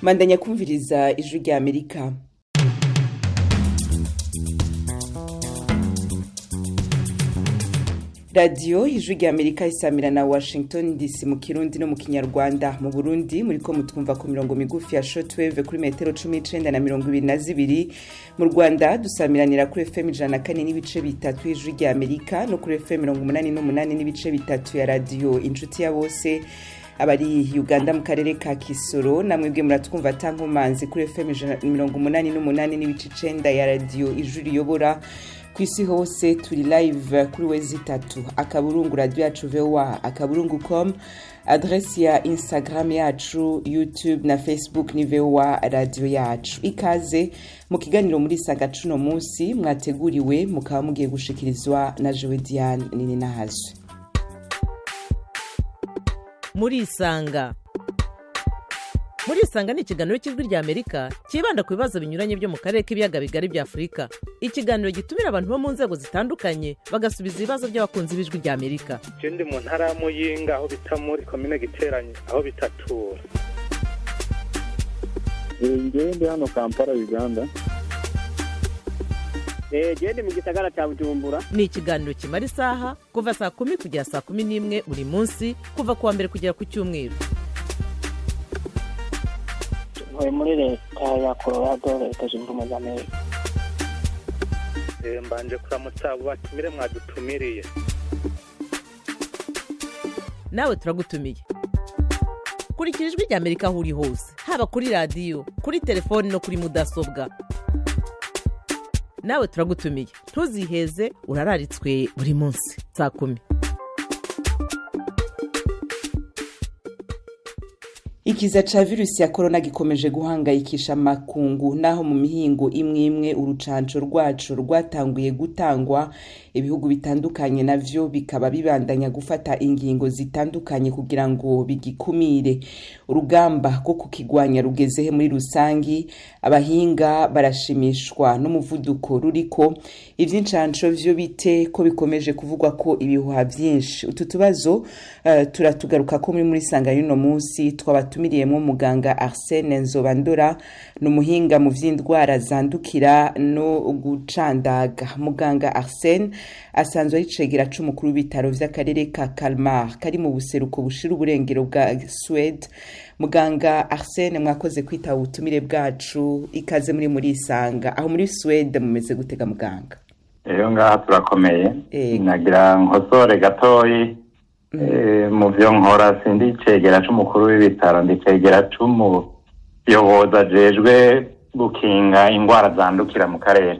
Mandanya kumviriza Ijwi rya Amerika. Radiyo Ijwi rya Amerika isamira na Washington DC mu Kirundi no mu Kinyarwanda. Mu Burundi muriko mutwumva ku mirongo migufi ya shortwave kuri metero 19 na 22. Mu Rwanda dusamiranira kuri FM 104.3 Ijwi rya Amerika no kuri FM 88.3 ya Radiyo Inshuti ya Bose. Abari Uganda mu karere ka Kisoro namwebwe muratwumva tankomanzi kuri FM 88.9 ya Radiyo Ijwi riyobora. Kwisi hose turi live kuri wezi tatu akaburungu radio yacu voa akaburungu com, adresi ya Instagram yacu, YouTube na Facebook ni VOA radio yacu. Ikaze mu kiganiro muri sanga cuno munsi mwateguriwe mukaba mugiye gushikirizwa na Joe Diane Nininahazwe. Muri isanga ni ikiganiro cy'Ijwi rya Amerika cyibanda ku bibazo binyuranye byo mu karere k'ibiyaga bigari bya Afurika. Ikiganiro gitumira abantu bo mu nzego zitandukanye bagasubiza ibibazo by'abakunzi b'Ijwi rya Amerika. Je ndi mu ntara ya Muyinga aho bita muri komine Giteranye aho bitatura. Ngewe ndi hano Kampala, Uganda. Gende mu gisagara cya Bujumbura. Ni ikiganiro kimara isaha kuva saa 10 kugera saa 11 buri munsi, kuva kuwa mbere kugera ku cyumweru. Muri leta ya Colorado, leta zunze ubumwe za Amerika. Mbanje kuramutsa abo batumire mwadutumiriye. Nawe turagutumiye. Kurikira Ijwi rya Amerika aho uri hose, haba kuri radiyo, kuri telefoni no kuri mudasobwa. Nawe turagutumiye, ntuziheze, urararitswe buri munsi saa 10. Ikiza ca virusi ya corona gikomeje guhangayikisha makungu, naho mu mihingo imwe imwe urucanco rwaco rwatanguye gutangwa, ibihugu bitandukanye navyo bikaba bibandanya gufata ingingo zitandukanye kugira ngo bigikumire. Urugamba rwo kukigwanya rugezehe muri rusangi? Abahinga barashimishwa n'umuvuduko ruriko. Ivy'incanco vyo bite ko bikomeje kuvugwa ko ibihuha vyinshi? Utu tubazo turatugaruka ko muri sanga y'uno munsi twaba tumiriyemo muganga Arsene Nzobandora, numuhinga mu vy'indwara zandukira no gucandaga. Muganga Arsene asanzwe ari cegera c'umukuru w'ibitaro vy'akarere ka Kalmar kari mu buseruko bushira uburengero bwa Swede. Muganga Arsene, mwakoze kwitaba ubutumire bwacu, ikaze muri isanga. Aho muri Swede mumeze gutega muganga? Eyo ngaha turakomeye. Nagira nkosore gatoyi. Mu vyo nkora sindi cegera c'umukuru w'ibitaro, ndi cegera c'umuyobozi ajejwe gukinga ingwara zandukira mu karere.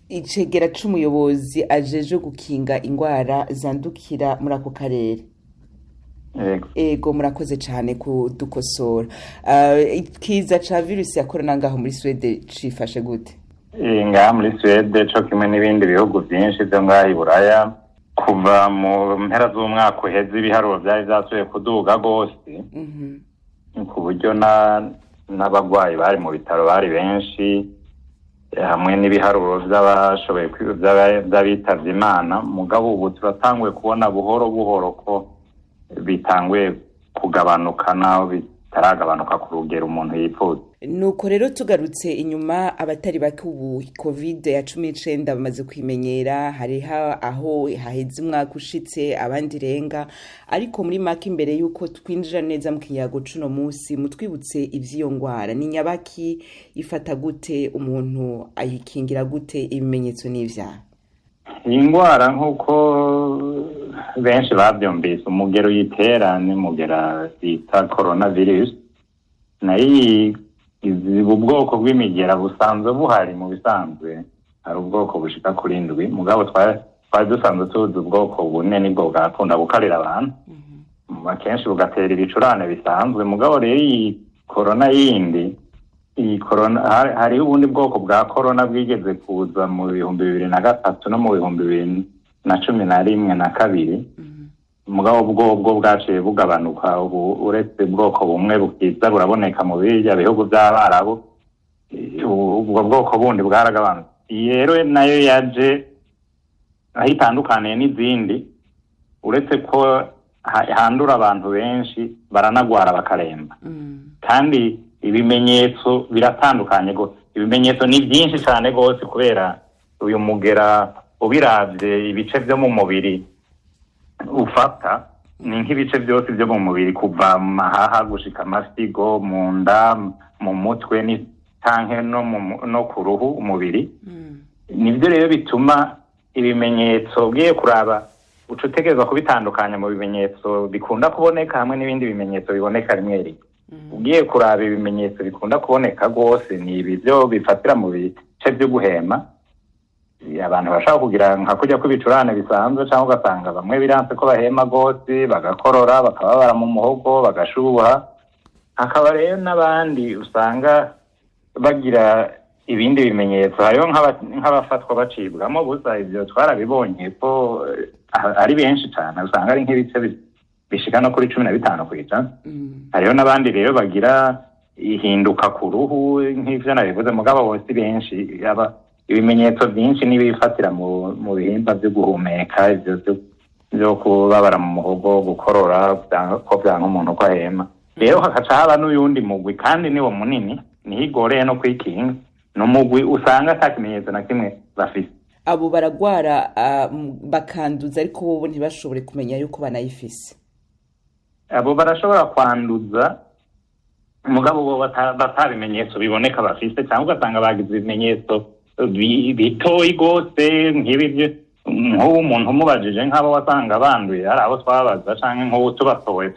Icegera c'umuyobozi ajejwe gukinga ingwara zandukira muri ako karere. Ego, murakoze cane kudukosora. Ikiza ca virusi ya corona ngaho muri Swede cifashe gute? Ngaha muri Swede co kimwe n'ibindi bihugu vyinshi vyo ngaha i Buraya, kuva mu mpera z'umwaka uheze ibiharuro vyari vyasubiye kuduga gose, ku buryo n'abagwayi bari mu bitaro bari benshi, hamwe n'ibiharuro vy'abashoboye vy'abitavye Imana. Mugabo ubu turatanguye kubona buhoro buhoro ko bitanguye kugabanuka, naho bitaragabanuka ku rugero umuntu yifuza. Nuko rero tugarutse inyuma, abatari bake ubu covid ya 19 bamaze kwimenyera, hariho aho haheze umwaka ushitse abandi renga, ariko muri make imbere yuko twinjira neza mu kinyago cuno munsi, mutwibutse ivy'iyo ngwara ni nyabaki, ifata gute, umuntu ayikingira gute, ibimenyetso n'ivyaha? Iyi ngwara nk'uko benshi bavyumvise, umugero uyitera ni mugera bita coronavirus, nayo ubu bwoko bw'imigera busanzwe buhari. Mu bisanzwe hari ubwoko bushika kuri 7, mugabo twari dusanzwe tuzi ubwoko bune nibwo bwakunda gukarira abantu, akenshi bugatera ibicurane bisanzwe. Mugabo rero iyi corona yindi, iyi corona hariho ubundi bwoko bwa corona bwigeze kuza mu 2003 no mu 2011 na 2, mugabo bwo bwaciye bugabanuka. Ubu uretse bwoko bumwe bukiza buraboneka mu birya bihugu by'Abarabu, ubwo bwoko bundi bwaragabanutse. Iyi rero nayo yaje aho itandukaniye n'izindi, uretse ko handura abantu benshi baranagwara bakaremba, kandi Ibimenyetso biratandukanye gose, ibimenyetso ni byinshi cyane gose, kubera uyu mugera ubiravye ibice vyo mu mubiri ufata ni nk'ibice byose byo mu mubiri, kuva mu mahaha gushika amasigo, mu nda, mu mutwe ni canke no ku ruhu umubiri. Nivyo rero bituma ibimenyetso ugiye kuraba uca utegerezwa kubitandukanya mu bimenyetso bikunda kuboneka hamwe n'ibindi bimenyetso biboneka rimwe rimwe. Ugiye kuraba ibimenyetso bikunda kuboneka rwose ni ibi byo bifatira mu bice byo guhema. Abantu bashaka kugira nka kujya kw'ibicurane bisanzwe, cyangwa ugasanga bamwe biranse ko bahema rwose, bagakorora, bakababara mu muhogo, bagashuha. Hakaba rero n'abandi usanga bagira ibindi bimenyetso, hariho nk'abafatwa bacibwamo busa. Ibyo twarabibonye ko ari benshi cyane, usanga ari nk'ibice bishika no kuri 15%. Hariho n'abandi rero bagira ihinduka ku ruhu nk'ivyo nabivuze, mugabo bose benshi ibimenyetso byinshi n'ibifatira mu bihimba byo guhumeka, ivyo byo kubabara mu muhogo, gukorora, ko byanka umuntu ko ahema. Rero hakaca haba n'uyundi mugwi, kandi niwo munini, niho igoreye no kwikinga, ni umugwi usanga ata kimenyetso na kimwe bafise. Abo baragwara bakanduza, ariko bobo ntibashobore kumenya yuko banayifise. Abo barashobora kwanduza, mugabo bo batabimenyetso biboneka bafise, cyangwa ugasanga bagize ibimenyetso bitoyi gose, nk'ibi nk'ubu umuntu umubajije nk'abo wasanga banduye, hari abo twabaza canke nk'ubu tubasohoye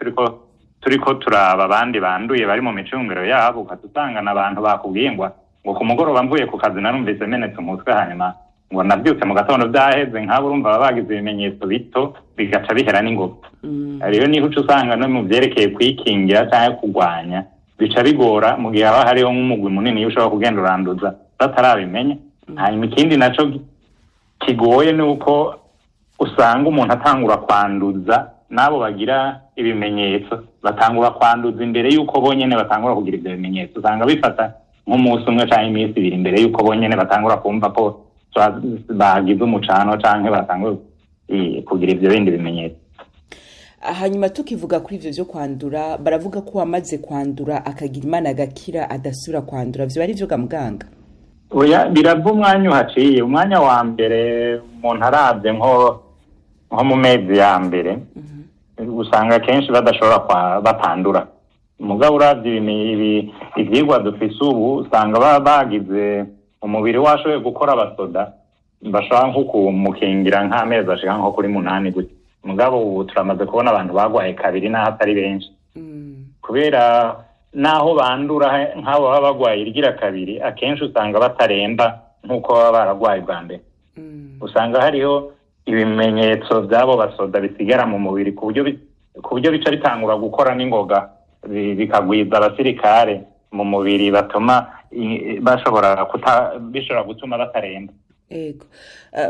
turiko turaba abandi banduye bari mu micungiro yabo, ukatusangana abantu bakubwiye ngo ku mugoroba mvuye ku kazi narumvise menetse umutwe, hanyuma ngo nabyutse mu gatondo byaheze. Nk'abo urumva baba bagize ibimenyetso bito bigaca bihera n'ingoga. Rero niho uca usanga no mu vyerekeye kwikingira canke kurwanya bica bigora, mu gihe haba hariho nk'umugwi munini iyo ushobora kugenda uranduza batarabimenya. Hanyuma ikindi naco kigoye ni uko usanga umuntu atangura kwanduza, n'abo bagira ibimenyetso batangura kwanduza imbere y'uko bonyene batangura kugira ivyo bimenyetso. Usanga bifata nk'umunsi umwe canke iminsi ibiri imbere y'uko bonyene batangura kumva ko bagize umucano canke batangura kugira ivyo bindi bimenyetso. Hanyuma tukivuga kuri ivyo vyo kwandura, baravuga ko wamaze kwandura akagira Imana agakira adasubira kwandura, vyo ari vyo ga muganga? Oya, birava umwanya uhaciye. Umwanya wa mbere umuntu aravye nko mu mezi ya mbere, usanga kenshi badashobora batandura. Mugabo uravye ivyigwa dufise ubu, usanga bagize umubiri washoboye gukora abasoda bashobora nko kumukingira nk'amezi ashika nko kuri 8 gutya. Mugabo ubu turamaze kubona abantu bagwaye kabiri n'aho atari benshi, kubera naho bandura nk'abo baba bagwaye irigira kabiri, akenshi usanga bataremba nk'uko baba baragwaye bwa mbere. Usanga hariho ibimenyetso by'abo basoda bisigara mu mubiri, ku buryo bica bitangura gukora n'ingoga, bikagwiza abasirikare mu mubiri batuma bashobora bishobora gutuma bataremba. Ego.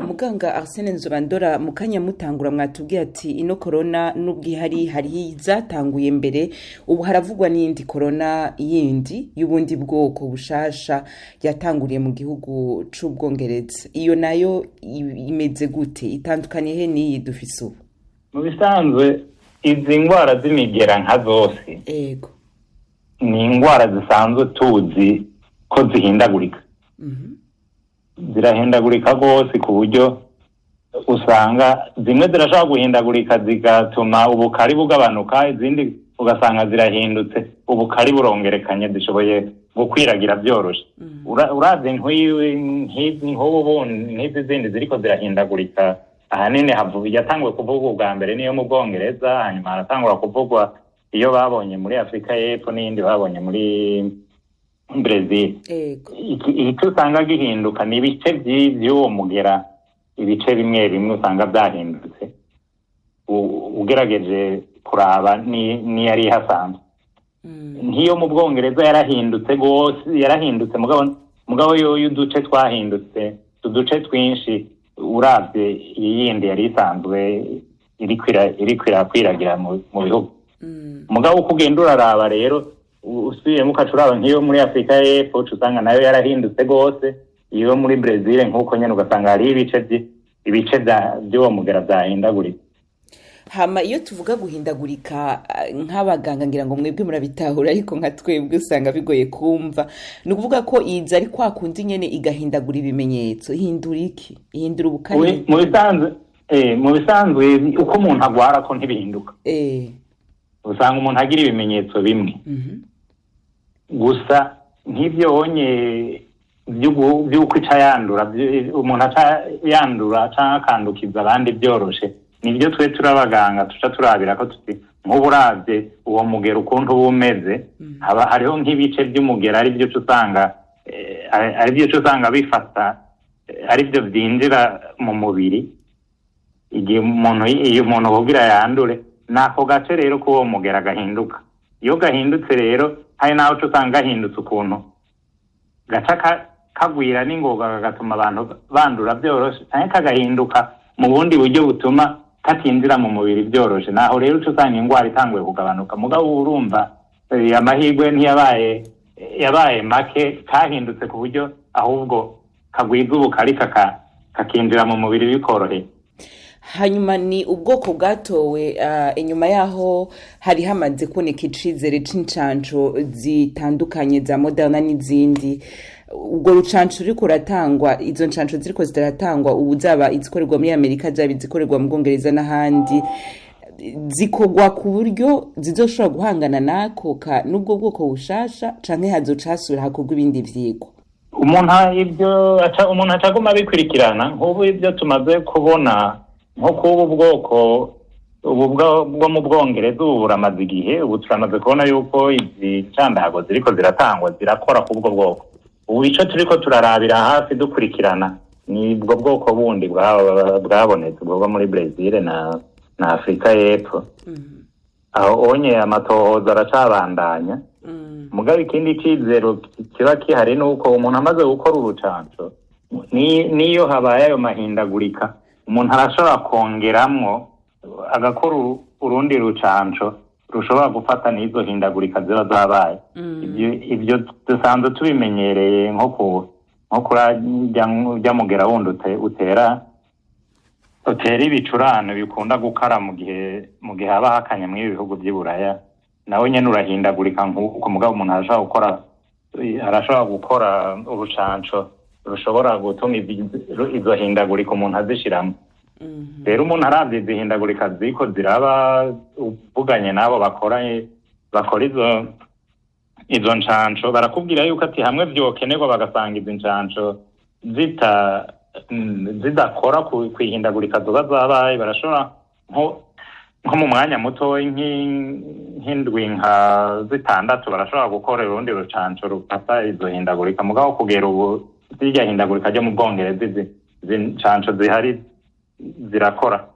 Muganga Arsene Nzobandora, mukanya mutangura mwatubwiye ati ino corona n'ubwihari hari zatanguye mbere, ubu haravugwa n'indi corona yindi y'ubundi bwoko bushasha yatanguriye mu gihugu c'Ubwongereza. Iyo nayo imeze gute? Itandukanye he n'iyi dufise ubu? Mu bisanzwe izi ngwara z'imigera nka zose, ego, ni ingwara zisanzwe tuzi ko zihindagurika. Zirahindagurika rwose, ku buryo usanga zimwe zirashobora guhindagurika zigatuma ubukari bugabanuka, izindi ugasanga zirahindutse ubukari burongerekanye, zishoboye gukwiragira byoroshe. Uravye nk'ubu nk'izi zindi ziriko zirahindagurika, ahanini yatanguye kuvugwa ubwa mbere niyo mu Bwongereza, hanyuma haratangura kuvugwa iyo babonye muri Afrika y'Epfo n'iyindi babonye muri Brazil. Icyo usanga gihinduka ni ibice by'uwo mugera, ibice bimwe bimwe usanga byahindutse ugerageje kuraba ni yari hasanzwe. Nk'iyo mu Bwongereza yarahindutse gose, yarahindutse mugabo yo y'uduce twahindutse, uduce twinshi uravye iyindi yari isanzwe iri kwiragira mu bihugu. Mugabo uko ugenda uraraba rero usubiyemo ukacuraba nk'iyo muri Afrika y'Epfo usanga nayo yarahindutse gose, iyo muri Brazil nk'uko nyene ugasanga hari ibice by'uwo mugera byahindaguritse. Hama iyo tuvuga guhindagurika, nk'abaganga ngira ngo mwebwe murabitahura, ariko nka twebwe usanga bigoye kumva. Ni ukuvuga ko iza ari kwa kundi nyene igahindagura ibimenyetso, ihindura iki? Ihindura ubukare? Mu bisanzwe uko umuntu agwara ko ntibihinduka. Usanga umuntu agira ibimenyetso bimwe. Gusa nk'ivyo wonye by'uko ica yandura, umuntu aca yandura canke akandukiza abandi byoroshe, nibyo twe turabaganga tuca turabira ko tuti nk'uburavye uwo mugera ukuntu uba umeze, haba hariho nk'ibice by'umugera ari byo usanga ari byo usanga bifata, ari byo byinjira mu mubiri igihe umuntu, iyo umuntu kugira yandure. Nako gace rero k'uwo mugera gahinduka. Iyo gahindutse rero, hari naho uca usanga gahindutse ukuntu gaca kagwira n'ingoga, kagatuma abantu bandura byoroshe, canke kagahinduka mu bundi buryo butuma katinjira mu mubiri byoroshe. Naho rero uca usanga ingwara itanguye kugabanuka. Mugabo urumva, amahirwe ntiyabaye, yabaye make. Kahindutse ku buryo ahubwo kagwiza ubukari, kakinjira mu mubiri bikoroheye. Hanyuma ni ubwoko bwatowe inyuma yaho hari hamaze kuboneka icizere c'incanco zitandukanye za Moderna n'izindi. Ubwo rucanco ruriko ruratangwa, izo ncanco ziriko ziratangwa ubu, zaba izikorerwa muri Amerika, zaba izikorerwa mu Bwongereza n'ahandi, zikorwa ku buryo zizoshobora guhangana n'ako ka n'ubwo bwoko bushasha, canke hazoca hasubira hakorwa ibindi vyigwa? Umuntu ibyo aca, umuntu acaguma abikurikirana. Nk'ubu ibyo tumaze kubona, nko kuba ubwoko ubu bwo mu Bwongereza ubu buramaze igihe, ubu turamaze kubona yuko izi ncandago ziriko ziratangwa zirakora k'ubwo bwoko. Ubu ico turiko turarabira hafi dukurikirana ni ubwo bwoko bundi bwabonetse, ubwo bwo muri Brezil na Afrika y'Epfo. Aho onye amatohoza aracabandanya. Mugabo ikindi cizero kiba kihari nuko umuntu amaze gukora urucanco, niyo habaye ayo mahindagurika, umuntu arashobora kongeramwo agakora urundi rucanco rushobora gufata n'izo hindagurika ziba zabaye. Ibyo dusanzwe tubimenyereye, nko kurya mugera wundi utera ibicurane bikunda gukara mu gihe haba hakanye muri ibi bihugu by'i Buraya, nawe nyene urahindagurika nk'uko. Mugabo umuntu arashobora gukora urucanco rushobora gutuma izo hindagurika umuntu azishiramo. Rero umuntu aravye izi hindagurika ziko ziraba, uvuganye n'abo bakora izo ncanco, barakubwira yuko ati hamwe vyokenerwa bagasanga izi ncanco zidakora kwihindagurika zoba zabaye, barashobora nko mu mwanya muto, nk'indwi nka 6, barashobora gukora urundi rucanco rufata izo hindagurika. Mugabo kugera ubu zirya hindagurika ryo mu Bwongereza, izi ncanco zihari zirakora.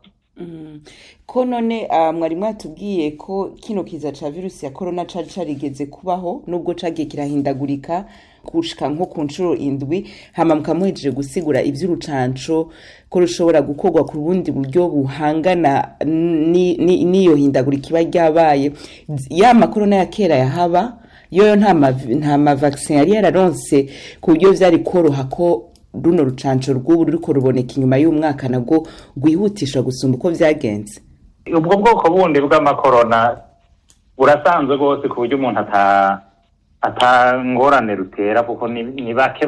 Ko none mwari mwatubwiye ko kino kiza ca virusi ya corona cari carigeze kubaho, nubwo cagiye kirahindagurika gushika nko ku nshuro 7, hama mukamuhejeje gusigura ivy'urucanco ko rushobora gukorwa ku bundi buryo buhangana n'iyo hindagurika iba ryabaye, ya makorona ya kera yahaba yoyo nta ma vaccin yari yararonse ku buryo vyari koroha ko runo rucanco rw'ubu ruriko ruboneka inyuma y'umwaka nabwo rwihutisha gusumba uko vyagenze? Ubwo bwoko bundi bw'amakorona burasanzwe rwose, ku buryo umuntu ata ngorane rutera, kuko ni bake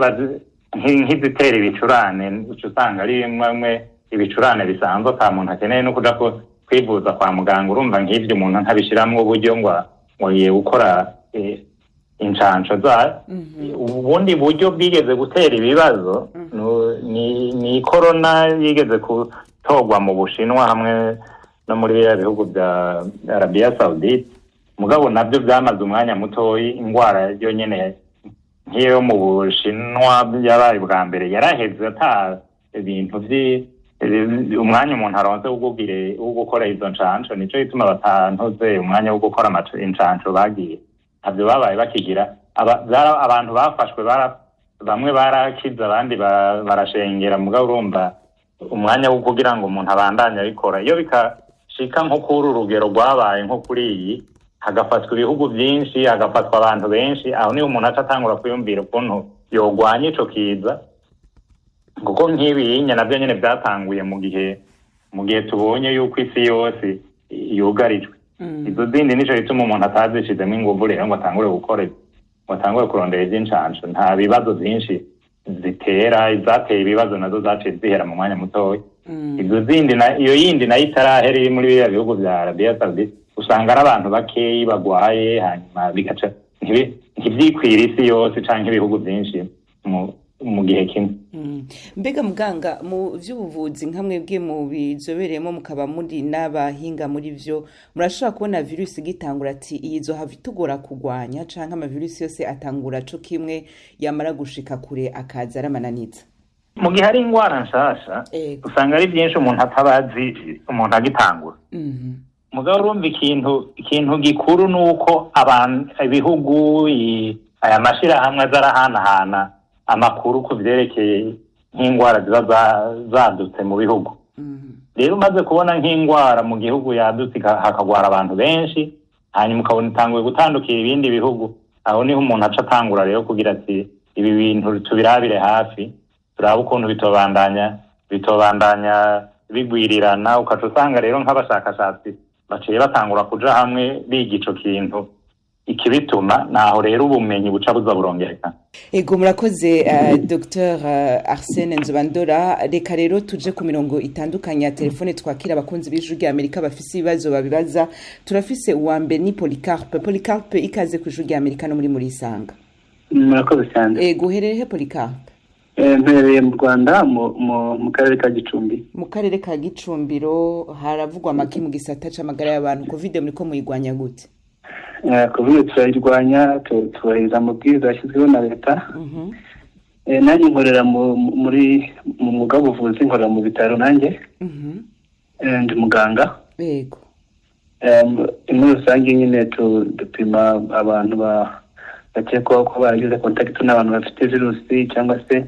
nk'izitera ibicurane. Uca usanga ari bimwe ibicurane bisanzwe, ata muntu akeneye no kuja kwivuza kwa muganga. Urumva nk'ivyo umuntu ntabishiramwo uburyo ngo yiye gukora incanco zayo. Ubundi buryo bwigeze gutera ibibazo ni korona yigeze gutorwa mu Bushinwa hamwe no muri biriya bihugu bya Arabia Saudite. Mugabo nabyo byamaze umwanya mutoyi. Ingwara yo nyene nk'iyo mu Bushinwa yabaye bwa mbere yaraheze ata ibintu umwanya umuntu aronse wo gukora izo ncanco. Nico gituma batantuze umwanya wo gukora incanco, bagiye ntabyo babaye bakigira. Abantu bafashwe bamwe barakize, abandi barashengera. Mugabo urumva, umwanya wo kugira ngo umuntu abandanye abikora, iyo bikashika nko kuri urugero rwabaye nko kuri iyi, hagafatwa ibihugu byinshi, hagafatwa abantu benshi, aho niho umuntu aca atangura kwiyumvira ukuntu yogwanya ico kiza. Kuko nk'ibi yinya nabyo nyene byatanguye mu gihe tubonye yuko isi yose yugarijwe. Izo zindi nico gituma umuntu atazishizemo inguvu rero ngo atangure gukora, ngo atangure kurondera ivy'incanco. Nta bibazo vyinshi zitera, izateye ibibazo nazo zaciye zihera mu mwanya mutoya. Izo zindi iyo yindi nayo itarahera iri muri biriya bihugu vya Arabia Saudite, usanga ari abantu bakeyi bagwaye, hanyuma bigaca ntivyikwira isi yose canke ibihugu vyinshi mu gihe kimwe. Mbega muganga, mu vy'ubuvuzi nka mwebwe mu bizobereyemo mukaba muri n'abahinga muri vyo, murashobora kubona virusi igitangura ati iyi izohava itugora kugwanya, canke amavirusi yose atangura co kimwe yamara gushika kure akaza aramananiza? Mu gihe ari ingwara nshasha usanga ari vyinshi umuntu atabazi umuntu agitangura. Mugabo urumva ikintu gikuru nuko abantu, ibihugu, aya mashirahamwe aza arahanahana amakuru ku vyerekeye nk'ingwara ziba zadutse mu bihugu. Rero umaze kubona nk'ingwara mu gihugu yadutse hakagwara abantu benshi, hanyuma ukabona itanguye gutandukira ibindi bihugu, aho niho umuntu aca atangura rero kugira ati ibi bintu tubirabire hafi, turabe ukuntu bitobandanya bigwirirana. Ukaca usanga rero nk'abashakashatsi baciye batangura kuja hamwe biga ico kintu ikibituma, naho rero ubumenyi buca buza burongerekana. Ego, murakoze Dr Arsene Nzobandora. Reka rero tuje ku mirongo itandukanye ya telefone twakira abakunzi b'Ijwi rya Amerika bafise ibibazo babibaza. Turafise uwa mbere ni Polycarpe. Polycarpe, ikaze ku Ijwi rya Amerika no muri Murisanga. Murakoze cyane. Ego, uherereye he Polycarpe? Mperereye mu Rwanda mu karere ka Gicumbi. Mu karere ka Gicumbiro haravugwa amaki mu gisata c'amagara y'abantu? Covid muriko muyigwanya gute? Covid turayirwanya, tubahiriza amabwiriza yashyizweho na leta. Nanjye nkorera muri mu mwuga w'ubuvuzi, nkorera mu bitaro nanjye. Ndi muganga. Yego. Muri rusange nyine dupima abantu bakekwaho ko baragize contact n'abantu bafite virusi, cyangwa se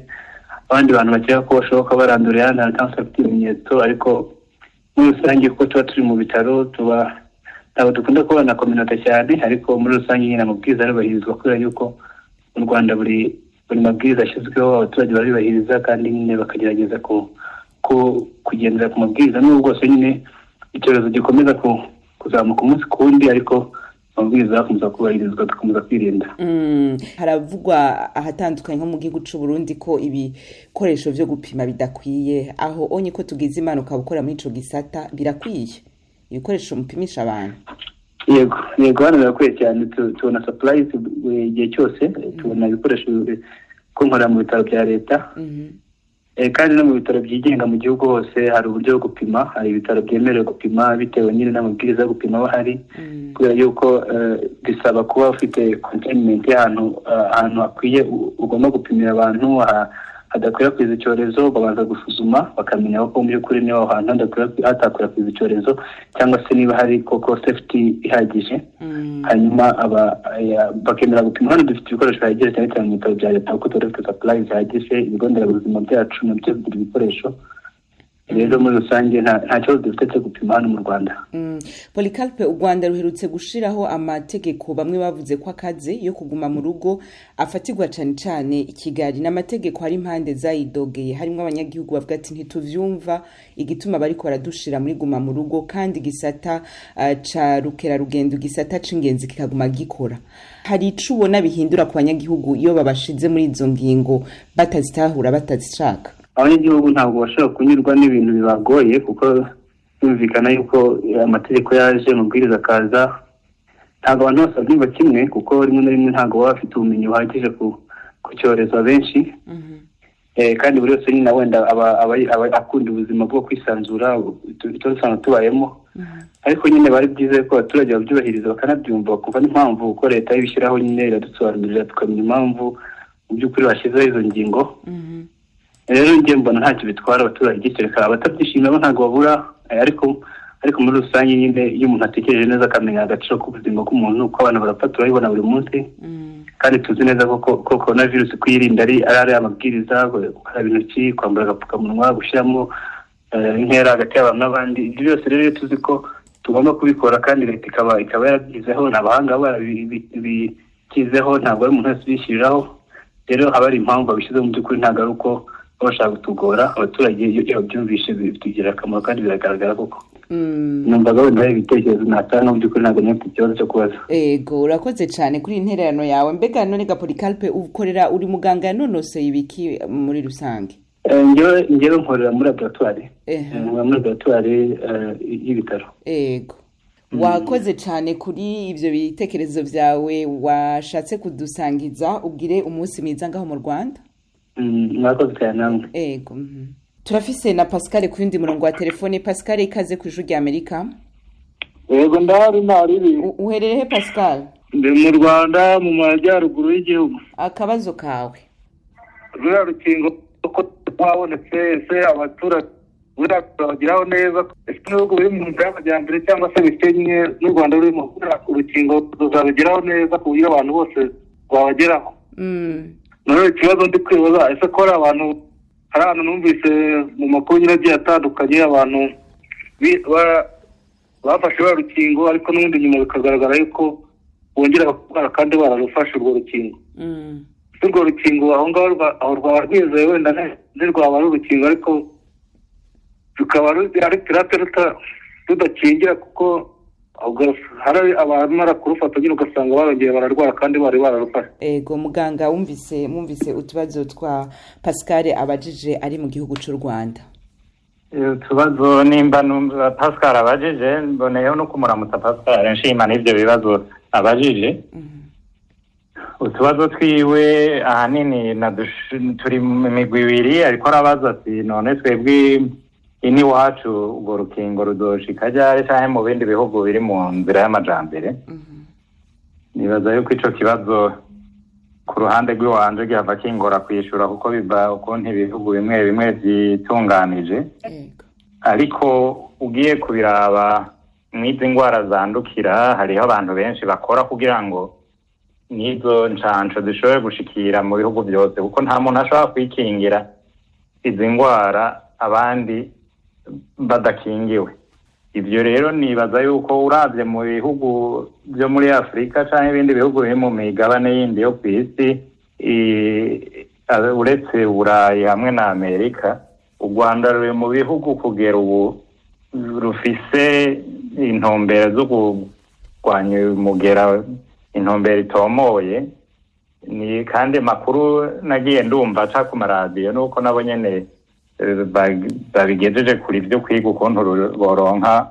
abandi bantu bakeka ko bashobora kuba barandurira cyangwa se bafite ibimenyetso. Ariko muri rusange kuko tuba turi mu bitaro, tuba ntabwo dukunda kubana na communauté cyane, ariko muri rusange nyine amabwiriza arubahirizwa, kubera yuko mu Rwanda buri mabwiriza ashyizweho abaturage barubahiriza, kandi nyine bakagerageza kugendera ku mabwiriza, n'ubwo bwose nyine icyorezo gikomeza kuzamuka umunsi ku wundi, ariko amabwiriza akomeza kubahirizwa, dukomeza kwirinda. Haravugwa ahatandukanye nko mu gihugu c'u Burundi ko ibikoresho vyo gupima bidakwiye. Aho onye ko tugize impanuka gukora muri ico gisata, birakwiye ibikoresho mupimisha abantu? Yego, hano birakwiye cyane. Tubona supplies igihe cyose, tubona ibikoresho ko nkorera mu bitaro bya leta, kandi no mu bitaro byigenga mu gihugu hose hari uburyo bwo gupima. Hari ibitaro byemerewe gupima bitewe nyine n'amabwiriza yo gupima aba ahari, kubera yuko bisaba kuba ufite containment y'ahantu, ahantu hakwiye ugomba gupimira abantu hadakwirakwiza icyorezo. Babanza gusuzuma bakamenya ko mu by'ukuri niba aho hantu hatakwirakwiza icyorezo, cyangwa se niba hari koko safety ihagije, hanyuma bakemera gupima. Hano dufite ibikoresho bihagije cyane cyane mu bitaro bya leta, kuko tuba dufite supply zihagije. Ibigo nderabuzima byacu nabyo bigira ibikoresho. Rero muri rusange nta kibazo dufite cyo gupima hano mu Rwanda. Polycarpe, u Rwanda ruherutse gushiraho amategeko bamwe bavuze ko akaze yo kuguma mu rugo, afatirwa cane cane i Kigali. N'amategeko hari impande zayidogeye, harimwo abanyagihugu bavuga ati ntituvyumva igituma bariko baradushira muri guma mu rugo, kandi igisata ca rukerarugendo, igisata c'ingenzi kikaguma gikora. Hari ico ubona bihindura ku banyagihugu iyo babashize muri izo ngingo batazitahura, batazishaka? Abanyagihugu ntabwo bashobora kunyurwa n'ibintu bibagoye, kuko byumvikana yuko amategeko yaje, amabwiriza akaza, ntabwo abantu bose babyumva kimwe, kuko rimwe na rimwe ntabwo baba bafite ubumenyi buhagije ku cyorezo abenshi. Kandi buri wese nyine wenda aba akunda ubuzima bwo kwisanzura icyo tubayemo. Ariko nyine bari byiza ko abaturage babyubahiriza bakanabyumva, bakumva n'impamvu, kuko leta ibishyiraho nyine iradusobanurira tukamenya impamvu mu by'ukuri bashyizeho izo ngingo. Rero njye mbona ntacyo bitwara abaturage, kereka abatabyishimira bo ntabwo babura, ariko muri rusange nyine iyo umuntu atekereje neza akamenya agaciro k'ubuzima bw'umuntu, uko abantu barapfa turabibona buri munsi, kandi tuzi neza ko coronavirus kuyirinda ari amabwiriza: gukaraba intoki, kwambara agapfukamunwa, gushyiramo intera hagati y'abantu n'abandi. Ibyo byose rero iyo tuzi ko tugomba kubikora, kandi leta ikaba yarabyizeho, n'abahanga barabishyizeho, ntabwo ari umuntu wese ubishyiriraho. Rero haba hari impamvu babishyizeho mu by'ukuri, ntabwo ari uko bashaka kutugora. Abaturage iyo babyumvishe bitugirira akamaro kandi biragaragara koko. Numvaga wenda hari ibitekerezo natanga, mu by'ukuri ntabwo nari mfite ikibazo cyo kubaza. Ego, urakoze cyane kuri iyi ntererano yawe. Mbega none ga Polycarpe, ukorera, uri muganga yanonoseye ibiki muri rusange? Njyewe nkorera muri laboratoire. Nkorera muri laboratoire y'ibitaro. Ego, wakoze cyane kuri ibyo bitekerezo byawe washatse kudusangiza. Ubwire umunsi mwiza ngaho mu Rwanda. Mwakoze cyane namwe. Ego. Turafise na Pascal ku yundi murongo wa telefone. Pascal, ikaze ku Ijwi rya Amerika. Yego, ndahari, ntaribi. Uherereye he, Pascal? Ndi mu Rwanda, mu majyaruguru y'igihugu. Akabazo kawe? Ruriya rukingo ko rwabonetse, ese abaturage buriya rurabageraho neza? Ese ibihugu biri mu nzira y'amajyambere cyangwa se bikennye n'u Rwanda rurimo, buriya urukingo ruzabageraho neza ku buryo abantu bose rwabageraho? None ikibazo ndi kwibaza, ese ko hari abantu, hari ahantu numvise mu makuru nyine agiye atandukanye, abantu bafashe ruriya rukingo, ariko n'ubundi nyuma bikagaragara yuko bongera bakarwara kandi bararufashe urwo rukingo. Ese urwo rukingo aho ngaho aho rwaba rwizewe? Wenda ntirwaba ari urukingo, ariko rukaba ari pirate, rudakingira, kuko ubwo hari abamara kurufata nyine ugasanga barongeye bararwara kandi bari bararufashe. Ego, muganga, wumvise utubazo twa Pascal abajije ari mu gihugu cy'u Rwanda? Utubazo nimba numva Pascal abajije, mboneyeho no kumuramutsa Pascal, nshima n'ibyo bibazo abajije. Utubazo twiwe ahanini turi mu migwi ibiri. Ariko arabaza ati: "None twebwe ini iwacu urwo rukingo ruzoshika ryari, canke mu bindi bihugu biri mu nzira y'amajambere?" Nibaza yuko ico kibazo ku ruhande rw'iwanje gihava kingora kwishura, kuko biva ukuntu ibihugu bimwe bimwe vyitunganije. Ariko ugiye kubiraba, mw'izi ndwara zandukira hariho abantu benshi bakora kugira ngo n'izo ncanco zishobore gushikira mu bihugu byose, kuko nta muntu ashobora kwikingira izi ndwara abandi badakingiwe. Ibyo rero nibaza yuko uravye mu bihugu byo muri Afurika canke ibindi bihugu biri mu migabane yindi yo kw'isi, uretse Burayi hamwe na Amerika, u Rwanda ruri mu bihugu kugera ubu rufise intumbero zo kurwanya umugera, intumbero itomoye. Ni kandi makuru nagiye ndumva aca ku maradiyo nuko nabo nyene babigejeje kuri byo kwiga ukuntu boronka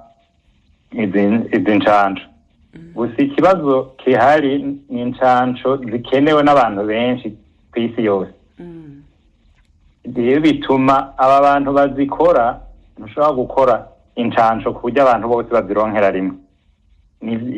izi ncanco. Gusa ikibazo kihari ni incanco zikenewe n'abantu benshi ku isi yose. Rero bituma aba bantu bazikora, ntushobora gukora incanco ku buryo abantu bose bazironkera rimwe.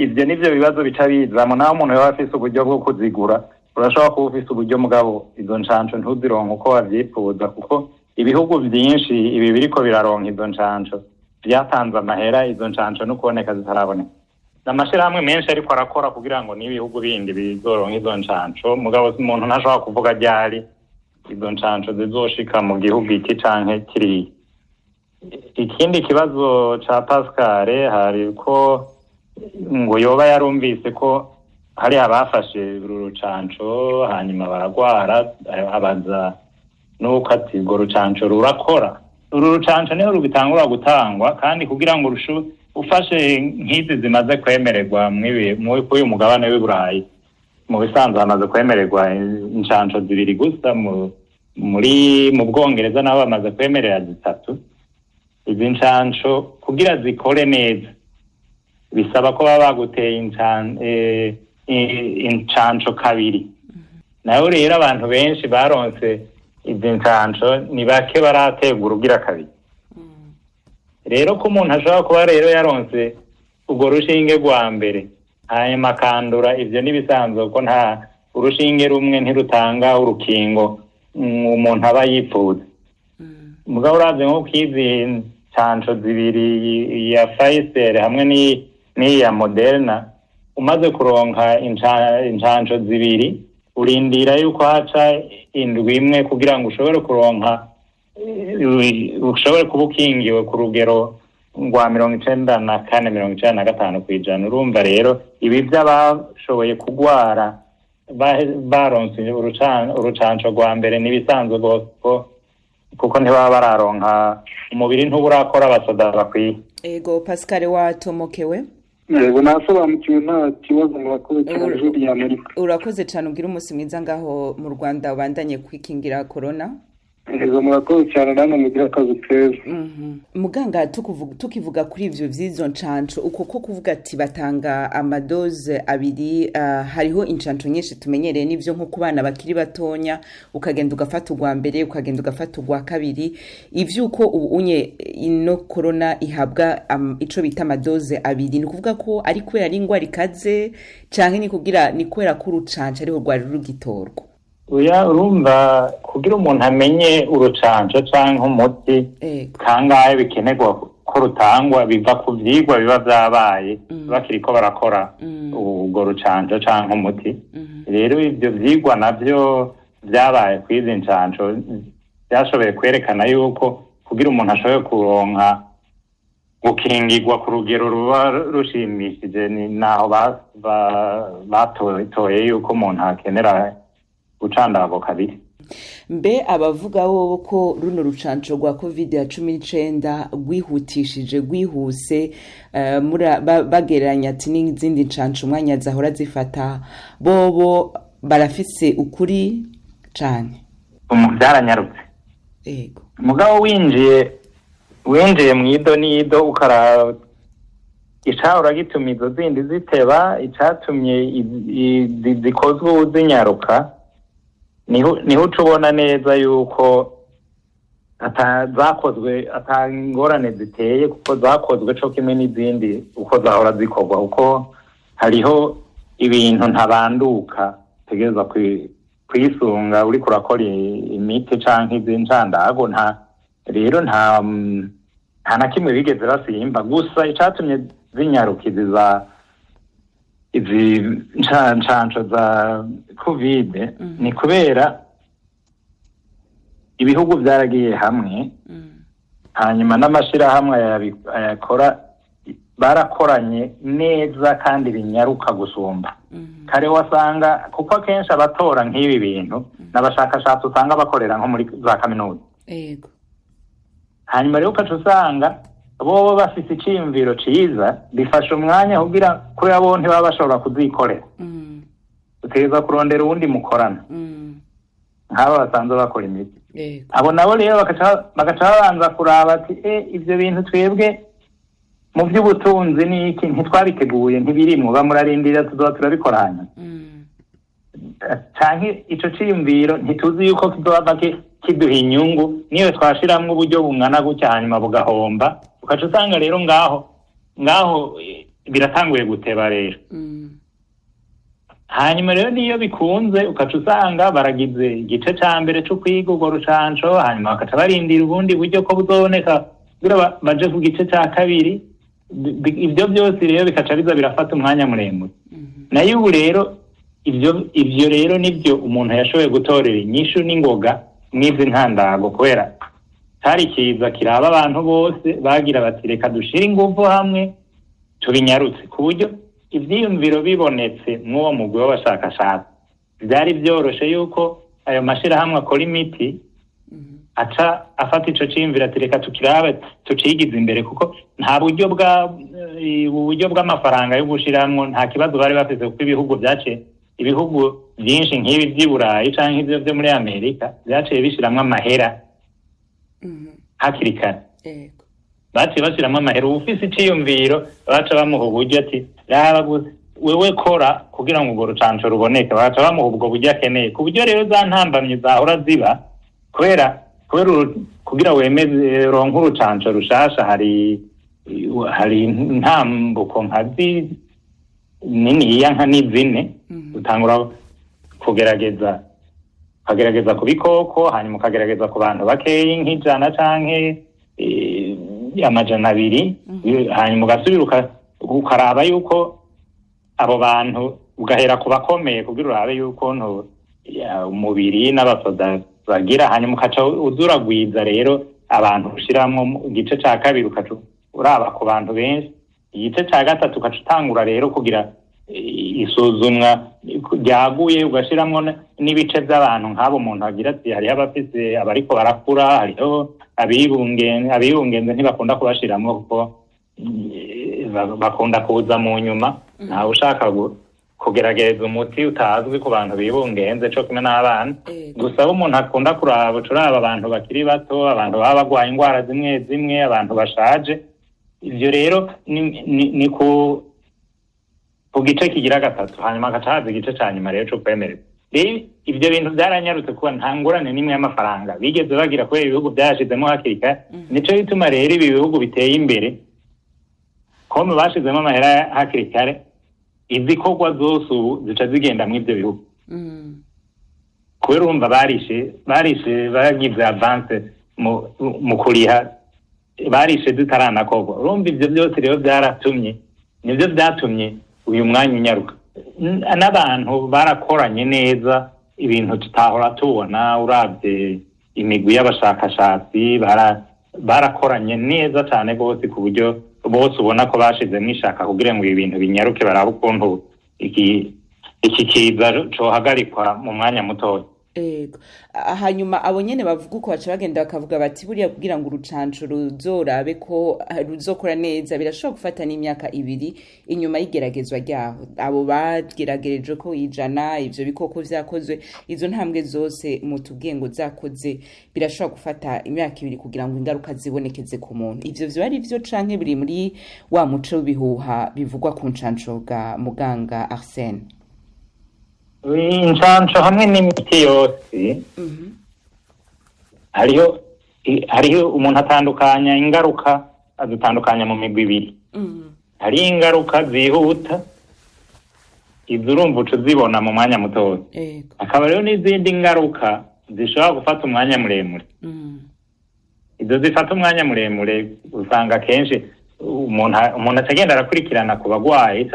Ivyo nivyo bibazo bica bizamo. Naho umuntu yoba afise uburyo bwo kuzigura, urashobora kuba ufise uburyo, mugabo izo ncanco ntuzironke uko wavyifuza, kuko ibihugu vyinshi ibi biriko biraronka izo ncanco vyatanze amahera izo ncanco no kuboneka zitaraboneka. Amashirahamwe menshi ariko arakora kugira ngo n'ibihugu bindi bizoronke izo ncanco, mugabo umuntu ntashobora kuvuga ryari izo ncanco zizoshika mu gihugu iki canke kiriya. Ikindi kibazo ca Pascal, hari ko ngo yoba yarumvise ko hari abafashe uru rucanco hanyuma baragwara, abaza nuko ati: "Urwo rucanco rurakora?" Uru rucanco niho rugitangura gutangwa, kandi kugira ngo ufashe nk'izi zimaze kwemererwa muri kuri uyu mugabane w'i Burayi, mu bisanzwe hamaze kwemererwa incanco zibiri gusa. Mu Bwongereza nabo bamaze kwemerera zitatu. Izi ncanco kugira zikore neza bisaba ko baba baguteye incanco kabiri. Nayo rero abantu benshi baronse izi ncanco ni bake barategura urugira kabiri. Rero ko umuntu ashobora kuba rero yaronse urwo rushinge rwa mbere hanyuma akandura, ivyo n'ibisanzwe, kuko nta urushinge rumwe ntirutanga urukingo umuntu aba yipfuza. Mugabo uravye nko kw'izi ncanco zibiri, iya Pfizer hamwe n'iya Moderna, umaze kuronka incanco zibiri urindira yuko haca indwi imwe kugira ngo ushobore kuronka ushobore kuba ukingiwe ku rugero rwa 94, 95%. Urumva rero ibi by'abashoboye kugwara baronse urucanco rwa mbere n'ibisanzwe rwose, kuko ntibaba bararonka, umubiri ntuburakora abasoda bakwiye. Ego Pascal, watomokewe? Yego, nasobanukiwe, nta kibazo, murakoze cyane, Ijwi rya Amerika. Urakoze cyane, ubwira umunsi mwiza ngaho mu Rwanda, ubandanye kwikingira corona. Yego, murakoze cyane, namwe mugira akazi keza. Muganga, tukivuga kuri ivyo vy'izo ncanco, uko ko kuvuga ati batanga amadoze abiri, hariho incanco nyinshi tumenyereye n'ivyo nko ku bana bakiri batonya, ukagenda ugafata urwa mbere, ukagenda ugafata urwa kabiri. Ivy'uko ubu unye ino corona ihabwa ico bita amadoze abiri, ni ukuvuga ko ari kubera ari ingwara ikaze, canke ni kugira ni kubera ko urucanco ariho rwari rugitorwa? Oya, urumva, kugira umuntu amenye urucanco canke umuti kangahe bikenerwa ko rutangwa, biva ku vyigwa biba vyabaye bakiriko barakora urwo rucanco canke umuti. Rero ivyo vyigwa navyo vyabaye kw'izi ncanco vyashoboye kwerekana yuko kugira umuntu ashobore kuronka gukingirwa ku rugero ruba rushimishije, ni naho batoye yuko umuntu akenera gucandago kabiri. Mbe abavuga bobo ko runo rucanco rwa covid ya 19 rwihutishije, rwihuse, bagereranya ati n'izindi ncanco umwanya zahora zifata, bobo barafise ukuri cane? Byaranyarutse. Mugabo winjiye mu ido n'ido, ukaraba icahora gituma izo zindi ziteba, icatumye zikozwe ubu zinyaruka, niho uca ubona neza yuko zakozwe ata ngorane ziteye, kuko zakozwe co kimwe n'izindi uko zahora zikorwa, kuko hariho ibintu ntabanduka utegerezwa kwisunga uriko urakora imiti canke izindi ncandago. Nta rero nta na kimwe bigeze basimba. Gusa icatumye zinyaruka izi ncanco za covid ni kubera ibihugu vyaragiye hamwe, hanyuma n'amashirahamwe ayakora barakoranye neza kandi binyaruka gusumba kare. Wasanga kuko akenshi abatora nk'ibi bintu n'abashakashatsi usanga bakorera nko muri za kaminuza. Hanyuma rero ukaca usanga bobo bafise iciyumviro ciza, bifasha umwanya kugira, kubera bo ntibaba bashobora kuzikorera, utegerezwa kurondera uwundi mukorana nk'aba basanzwe bakora imiti. Abo nabo rero bagaca babanza kuraba ati ivyo bintu twebwe mu by'ubutunzi n'iki ntitwabiteguye, ntibirimwo, bamurarindira, tuzoba turabikora hanyuma, canke ico ciyumviro ntituzi yuko kizoba kiduha inyungu niyo twashiramwo uburyo bungana gutya, hanyuma bugahomba. Ugaca usanga rero ngaho biratanguye guteba rero. Hanyuma rero niyo bikunze, ugaca usanga baragize igice ca mbere co kwiga urwo rucanco, hanyuma bagaca barindira ubundi buryo ko buzoboneka kugira baje ku gice ca kabiri. Ivyo byose rero bikaca biza birafata umwanya muremure. Nayo ubu rero ivyo rero nivyo umuntu yashoboye gutorera inyishu n'ingoga mw'izi ntandago, kubera cari kiza kiraba abantu bose, bagira bati reka dushire inguvu hamwe tubinyarutse, ku buryo ivyiyumviro bibonetse mw'uwo mugwi w'abashakashatsi vyari vyoroshe yuko ayo mashirahamwe akora imiti aca afata ico ciyumviro ati reka tukirabe tucigize imbere, kuko nta buryo bwa uburyo bw'amafaranga yo gushiramwo nta kibazo bari bafise, kuko ibihugu vyaciye, ibihugu vyinshi nk'ibi vy'i Burayi canke ivyo vyo muri Amerika vyaciye bishiramwo amahera hakiri kare. Baciye bashiramwo amahera, uwufise iciyumviro baca bamuha uburyo ati raba gusa wewe kora kugira ngo urwo rucanco ruboneke, bagaca bamuha ubwo buryo akeneye. Ku buryo rero za ntambamyi zahora ziba kubera kugira wemeze ronke urucanco rushasha, hari intambuko nka niniya nka n'izine. Utangura kugerageza, ukagerageza ku bikoko, hanyuma ukagerageza ku bantu bakeyi nk'ijana canke 200, hanyuma ugasubira ukaraba yuko abo bantu, ugahera ku bakomeye kugira urabe yuko umubiri n'abasoda bagira, hanyuma ukaca uzuragwiza rero abantu ushiramwo. Igice ca kabiri ukaca uraba ku bantu benshi, igice ca gatatu ukaca utangura rero kugira isuzumwa ryaguye, ugashiramwo n'ibice by'abantu nk'abo umuntu agira ati hariho abafise abariko barakura, hariho abibungenze, ntibakunda kubashiramwo kuko Bakunda kuza mu nyuma. Ntawe ushaka kugerageza umuti utazwi ku bantu bibungenze co kimwe n'abana. Gusa abo umuntu akunda kuraba, ucuraba abantu bakiri bato, abantu baba bagwaye indwara zimwe zimwe, abantu bashaje. Ivyo rero ni ku gice kigira gatatu, hanyuma hagaca haza igice ca nyuma rero co kwemererwa. Rero ivyo bintu byaranyarutse kuba nta ngorane n'imwe y'amafaranga bigeze bagira, kubera ibihugu byayashizemo hakiri kare. Nico bituma rero ibi bihugu biteye imbere comme bashizemo amahera hakiri kare, izikorwa zose ubu zica zigenda mu ivyo bihugu, kubera urumva barishe bagize avance mu kuriha, barishe zitaranakorwa. Urumva ivyo byose rero byaratumye, nivyo byatumye uyu mwanya unyaruka. N'abantu barakoranye neza, ibintu tutahora tubona. Uravye imigwi y'abashakashatsi barakoranye neza cane rwose, ku buryo bose ubona ko bashizemwo ishaka kugira ngo ibi bintu binyaruke, barabe ukuntu iki kiza cohagarikwa mu mwanya mutoya. Ego. Hanyuma abo nyene bavuga uko baca bagenda bakavuga bati buriya kugira ngo urucanco ruzorabe ko ruzokora neza birashobora gufata n'imyaka 2 inyuma y'igeragezwa ryaho. Abo bageragereje ko 100 ivyo bikoko vyakozwe, izo ntambwe zose mutubwiye ngo zakoze, birashobora gufata imyaka 2 kugira ngo ingaruka zibonekeze ku muntu. Ivyo vyo ari vyo canke biri muri wa muco w'ibihuha bivugwa ku ncanco ga muganga Arsene? Incanco hamwe n'imiti yose, hariho umuntu atandukanya ingaruka, azitandukanya mu migwi ibiri. Hariho ingaruka zihuta, izo urumva uca uzibona mu mwanya mutoya. Hakaba rero n'izindi ngaruka zishobora gufata umwanya muremure. Izo zifata umwanya muremure usanga kenshi umuntu atagenda arakurikirana ku bagwayi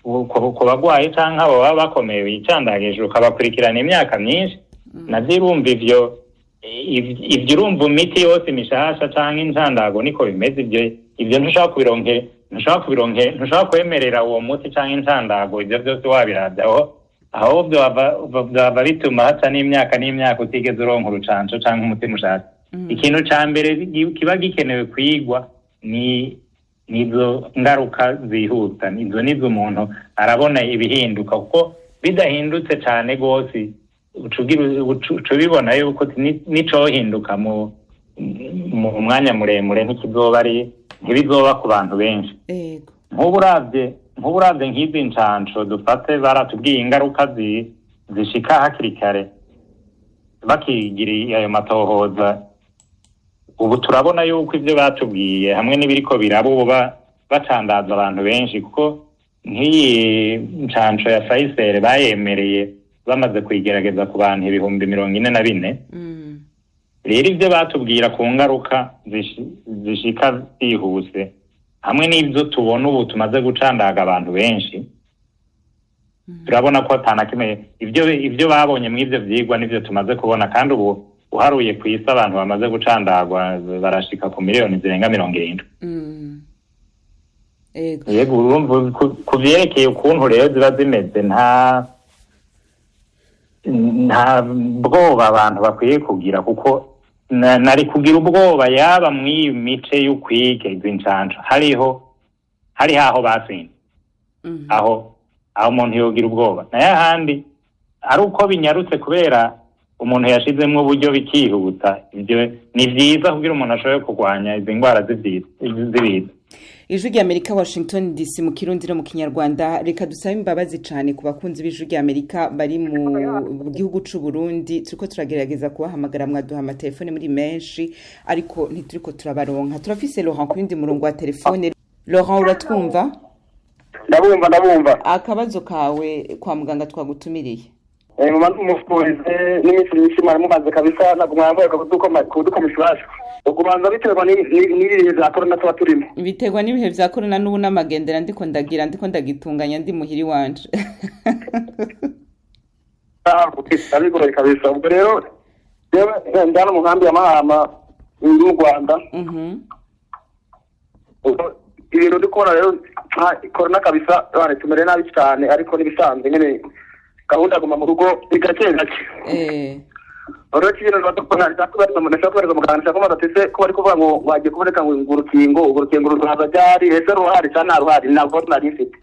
ku bagwayi canke abo baba bakomeye bicandagije, ukabakurikirana imyaka myinshi. Navyo urumva ivyo urumva imiti yose mishasha canke incandago niko bimeze. Ivyo ntushobora kwemerera uwo muti canke incandago ivyo vyose wabiravye, aho vyaba bituma haca n'imyaka n'imyaka utigeze uronka urucanco canke umuti mushasha. Ikintu ca mbere kiba gikenewe kwigwa ni nizo ngaruka zihuta, nizo umuntu arabona ibihinduka, kuko bidahindutse cane gose ucubibona yuko nicohinduka mu mwanya muremure ntikizoba ari ntibizoba ku bantu benshi. Nk'uburavye nk'izi ncanco dufate, baratubwiye ingaruka zishika hakiri kare bakigira ayo matohoza. Ubu turabona yuko ivyo batubwiye hamwe n'ibiriko biraba ubu bacandaza abantu benshi, kuko nk'iyi ncanco ya Pfizer bayemereye bamaze kuyigerageza ku bantu 44,000. Rero ivyo batubwira ku ngaruka zishika zihuse hamwe n'ivyo tubona ubu tumaze gucandaga abantu benshi, turabona ko atana kimwe ivyo babonye mw'ivyo vyigwa n'ivyo tumaze kubona. Kandi ubu uharuye ku isi abantu bamaze gucandagwa barashika ku miliyoni zirenga 70. Yego, urumva ku vyerekeye ukuntu rero ziba zimeze, nta bwoba abantu bakwiye kugira, kuko nari kugira ubwoba yaba mw'iyi mice y'ukwiga izi ncanco hariho aho batsinze, aho umuntu yogira ubwoba. Nayo ahandi ari uko binyarutse kubera umuntu yashizemwo uburyo bikihuta, ivyo ni vyiza kugira umuntu ashobore kurwanya izi ndwara z'ibiza. Ijwi ry'Amerika, Washington DC, mu Kirundi no mu Kinyarwanda. Reka dusabe imbabazi cane ku bakunzi b'Ijwi ry'Amerika bari mu gihugu c'u Burundi. Turiko turagerageza kubahamagara, mwaduha amatelefone muri menshi, ariko ntituriko turabaronka. Turafise Laurent ku yundi murongo wa telefone. Laurent, uratwumva? Ndabumva. Akabazo kawe kwa muganga twagutumiriye. Mufurize n'iminsi myinshi mwaramumaze kabisa, ntabwo mwambaye kudukomisha ukubanza biterwa n'ibihe vya korona tuba turimo. Biterwa n'ibihe vya korona n'ubu n'amagendera ndiko ndagira, ndiko ndagitunganya ndi muhiri wanje. Bigoye kabisa. Ubwo rero jewe ndana mu nkambi ya Mahama mu Rwanda. Ibintu ndi kubona rero korona kabisa tumere nabi cane, ariko n'ibisanzwe nyene gahunda guma mu rugo ni gake gake. Urukino ndashaka muganga nshaka kubaza ati se ko bari kuvuga ngo wagiye kuboneka ngo urukingo ruzaza ryari, ese ruhari cyangwa nta ruhari? Ntabwo nari mfite.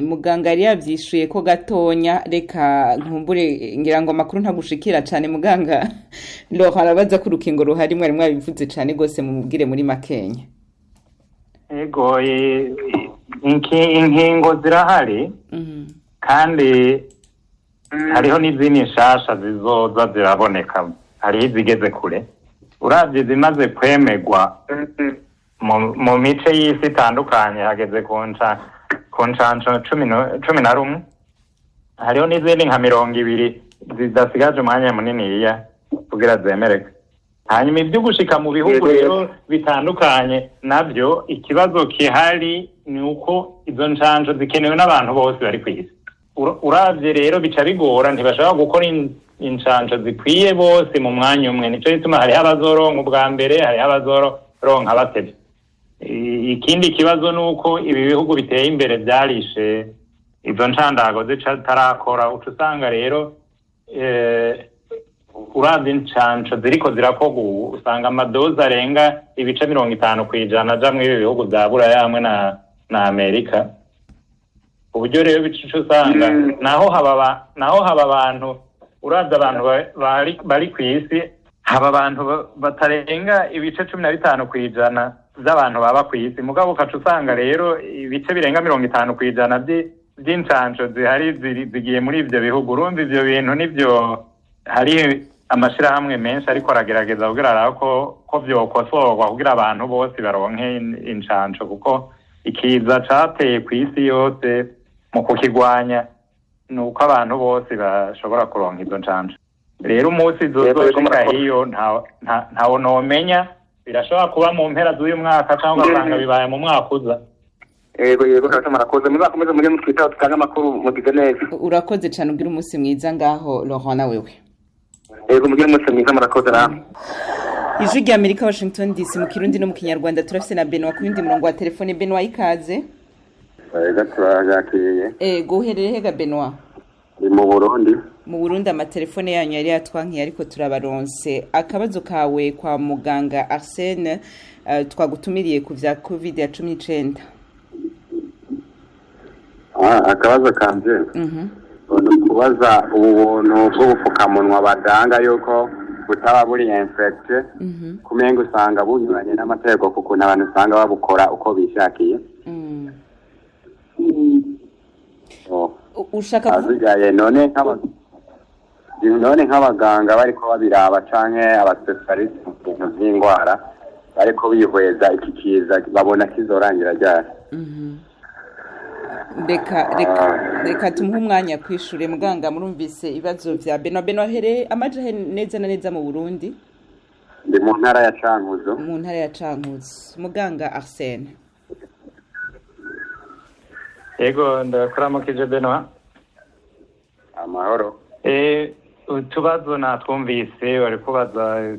Muganga yari yavyishuye ko gatonya, reka nkumbure ngira ngo amakuru ntagushikira cane. Muganga Laurent arabaza ko urukingo ruhari, mwari mwabivuze cane gose, mumubwire muri makenya. Ego, inkingo zirahari kandi hariho n'izindi nshasha zizoza ziraboneka, hariho izigeze kure. Uravye zimaze kwemegwa mu mice y'isi itandukanye, hageze ku ncanco 11, hariho n'izindi nka 20 zidasigaje umwanya muniniya kugira zemererwe. Hanyuma ibyo gushika mu bihugu rero bitandukanye navyo, ikibazo kihari ni uko izo ncanco zikenewe n'abantu bose bari kw'isi. Uravye rero bica bigora, ntibashobora gukora incanco zikwiye bose mu mwanya umwe. Nico gituma hariho abazoronka ubwa mbere, hariho abazoronka batevye. Ikindi kibazo ni uko ibi bihugu biteye imbere vyarishe izo ncandago zitarakora. Uca usanga rero uravye incanco ziriko zirakorwa ubu, usanga amadozi arenga ibice 50% aja mw'ibi bihugu vya Buraya hamwe na Amerika. Uburyo rero bica usanga naho haba abantu, uravye abantu bari kw'isi, haba abantu batarenga ibice 15% z'abantu baba kw'isi. Mugabo ukaca usanga rero ibice birenga 50% by'incanco zihari zigiye muri ivyo bihugu. Urumva ivyo bintu nivyo hari amashirahamwe menshi ariko aragerageza kugira arabe ko vyokosorwa kugira abantu bose baronke incanco, kuko ikiza cateye kw'isi yose mu kukigwanya ni uko abantu bose bashobora kuronka izo ncanco. Rero umunsi zozoshika hiyo ntawo nomenya, birashobora kuba mu mpera z'uyu mwaka cyangwa ugasanga bibaye mu mwaka uza. Yego kabisa, murakoze. Muzakomeze mujye mutwitaho, tutange amakuru, mugize neza. Urakoze cane, ugira umunsi mwiza ngaho Laurent na wewe. Yego, mugire umunsi mwiza, murakoze namwe. Ijwi rya Amerika, Washington DC, mu Kirundi no mu Kinyarwanda. Turafise na Benoit ku yindi murongo wa telefone. Benoit, ikaze. Ego, turagakiriye. Ego, uherereye hega Benoit? Ni mu Burundi. Mu Burundi amatelefone yanyu yari yatwankiye, ariko turabaronse. Akabazo kawe kwa muganga Arsene, twagutumiriye ku vya covid ya 19. Akabazo kanje ni ukubaza ubu buntu bw'ubupfukamunwa badanga yuko butaba buri infecté, kumenga usanga bunyuranye n'amategeko, kuko abantu usanga babukora uko bishakiye. Ushaka asigaye none nk'abaganga bariko babiraba canke abaspecialist mu bintu vy'indwara bariko bihweza iki kiza, babona kizorangira ryari? Reka tumuhe umwanya kwishure. Muganga, murumvise ibibazo vya Benoit. Benoit, here amaje he neza na neza mu Burundi? Ndi mu ntara ya Cankuzo. Mu ntara ya Cankuzo. Muganga Arsene. Ego, ndakuramukije Benoit. Amahoro. Utubazo natwumvise, bari kubaza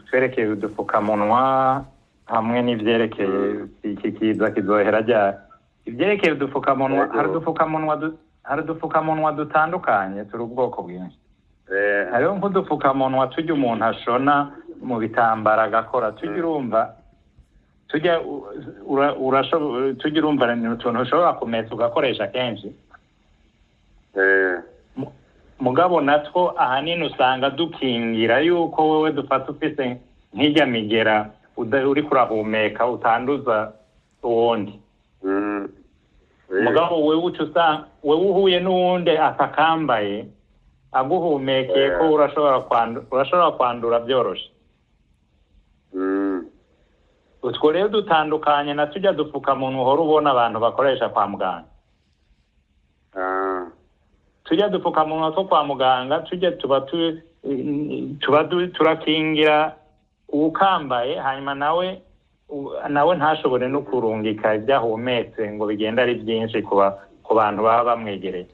twerekeye udupfukamunwa hamwe n'ivyerekeye iki kiza kizohera ryari. Ivyerekeye udupfukamunwa, hari udupfukamunwa dutandukanye, turi ubwoko bwinshi. Hariho nk'udupfukamunwa turya umuntu ashona mu bitambara agakora, turya urumva turya urumva ni utuntu ushobora kumesa ugakoresha kenshi. Mugabo natwo ahanini usanga dukingira yuko wewe dufata ufise nk'irya migera uriko urahumeka utanduza uwundi. Mugabo wewe uca usanga wewe uhuye n'uwundi atakambaye aguhumekeye ko urashobora kwandura byoroshe. Utwo rero dutandukanye na tujya dupfukamunwa uhora ubona abantu bakoresha kwa muganga. Tujya dupfukamunwa two kwa muganga tujya tuba turakingira uwukambaye, hanyuma nawe ntashobore no kurungika ibyo ahumetse ngo bigenda ari byinshi ku bantu baba bamwegereye.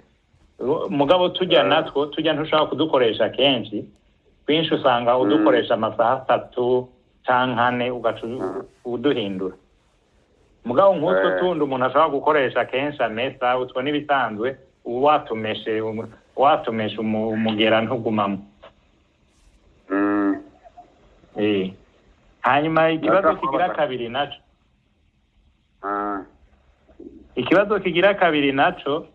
Mugabo tujya natwo tujya ntushobora kudukoresha kenshi, kwinshi usanga udukoresha amasaha 3 canke 4 ugaca uduhindura. Mugabo nk'utwo tundi umuntu ashobora gukoresha kenshi amesa, utwo n'ibisanzwe, watumeshe umugera ntugumamo. Hanyuma ikibazo kigira kabiri naco, ikibazo kigira kabiri naco,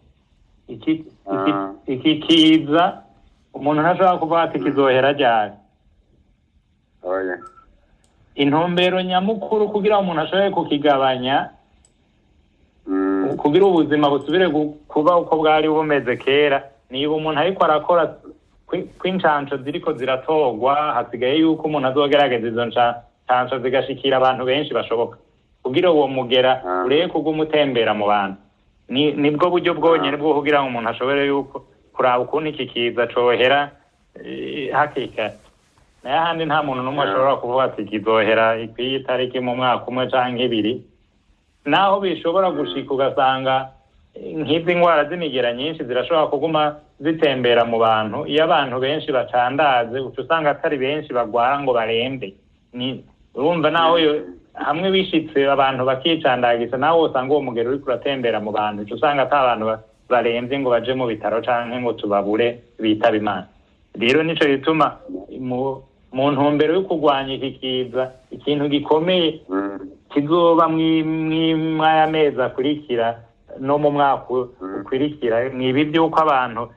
iki kiza umuntu ntashobora kuvuga ati kizohera ryari. Intumbero nyamukuru kugira umuntu ashobore kukigabanya, kugira ubuzima busubire kuba uko bwari bumeze kera, niba umuntu ariko arakora kw'incanco ziriko ziratorwa, hasigaye yuko umuntu azogerageza izo ncanco zigashikira abantu benshi bashoboka, kugira uwo mugera ureke kuguma utembera mu bantu. Nibwo buryo bwonyene bwo kugira ngo umuntu ashobore yuko kuraba ukuntu iki kiza cohera hakiri kare. Nayo ahandi nta muntu n'umwe ashobora kuvuga ati kizohera ikwiye itariki mu mwaka umwe canke ibiri. Naho bishobora gushika ugasanga nk'izi ndwara z'imigera nyinshi zirashobora kuguma zitembera mu bantu, iyo abantu benshi bacandaze uca usanga atari benshi bagwara ngo barembe. Urumva naho hamwe bishitse abantu bakicandagisa, nawe usanga uwo mugero uriko uratembera mu bantu, uca usanga ata abantu baremvye ngo baje mu bitaro canke ngo tubabure bitaba Imana. Rero nico gituma mu ntumbero yo kurwanya iki kiza, ikintu gikomeye kizoba mw'aya mezi akurikira no mu mwaka ukurikira, ni ibi vy'uko abantu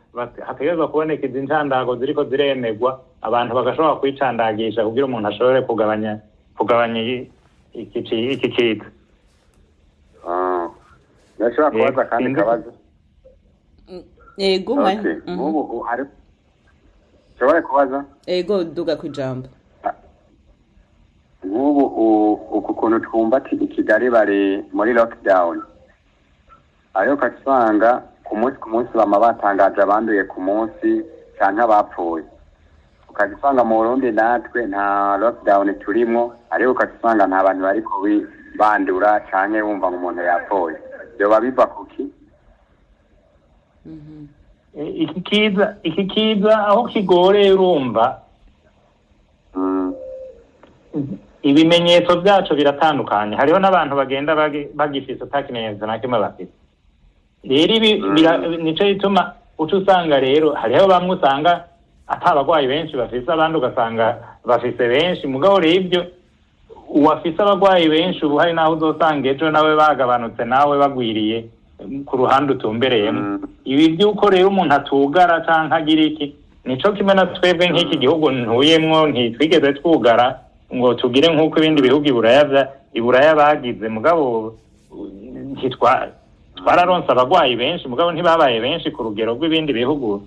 hategerezwa kuboneka izi ncandago ziriko ziremegwa, abantu bagashobora kwicandagisha kugira umuntu ashobore kugabanya iki kiza. Ndashobora kubaza kandi kabazo? Ego, ubu hari ushobora kubaza? Ego, duga kwijambo. Nk'ubu uku kuntu twumva ati i Kigali bari muri lockdown, ariko ukasanga ku munsi bama batangaje abanduye ku munsi canke abapfuye. Ukasanga mu Burundi natwe nta lockdown turimwo, ariko ukasanga nta bantu bariko bandura canke wumva ngo umuntu yapfuye. Vyoba biva kuki? Iki kiza aho kigoreye, urumva ibimenyetso vyaco biratandukanye. Hariho n'abantu bagenda bagifise ata kimenyetso na kimwe bafise. Rero ibi nico gituma uca usanga rero hariho bamwe usanga ata abagwayi benshi bafise, abandi ugasanga bafise benshi. Mugabo rero ivyo uwafise abagwayi benshi ubu hari naho uzosanga ejo nawe bagabanutse, nawe bagwiriye ku ruhande utumbereyemo. Ibi vy'uko rero umuntu atugara canke agira iki, nico kimwe na twebwe nk'iki gihugu ntuyemwo, ntitwigeze twugara ngo tugire nk'uko ibindi bihugu iburaya bagize. Mugabo twararonse abagwayi benshi, mugabo ntibabaye benshi ku rugero rw'ibindi bihugu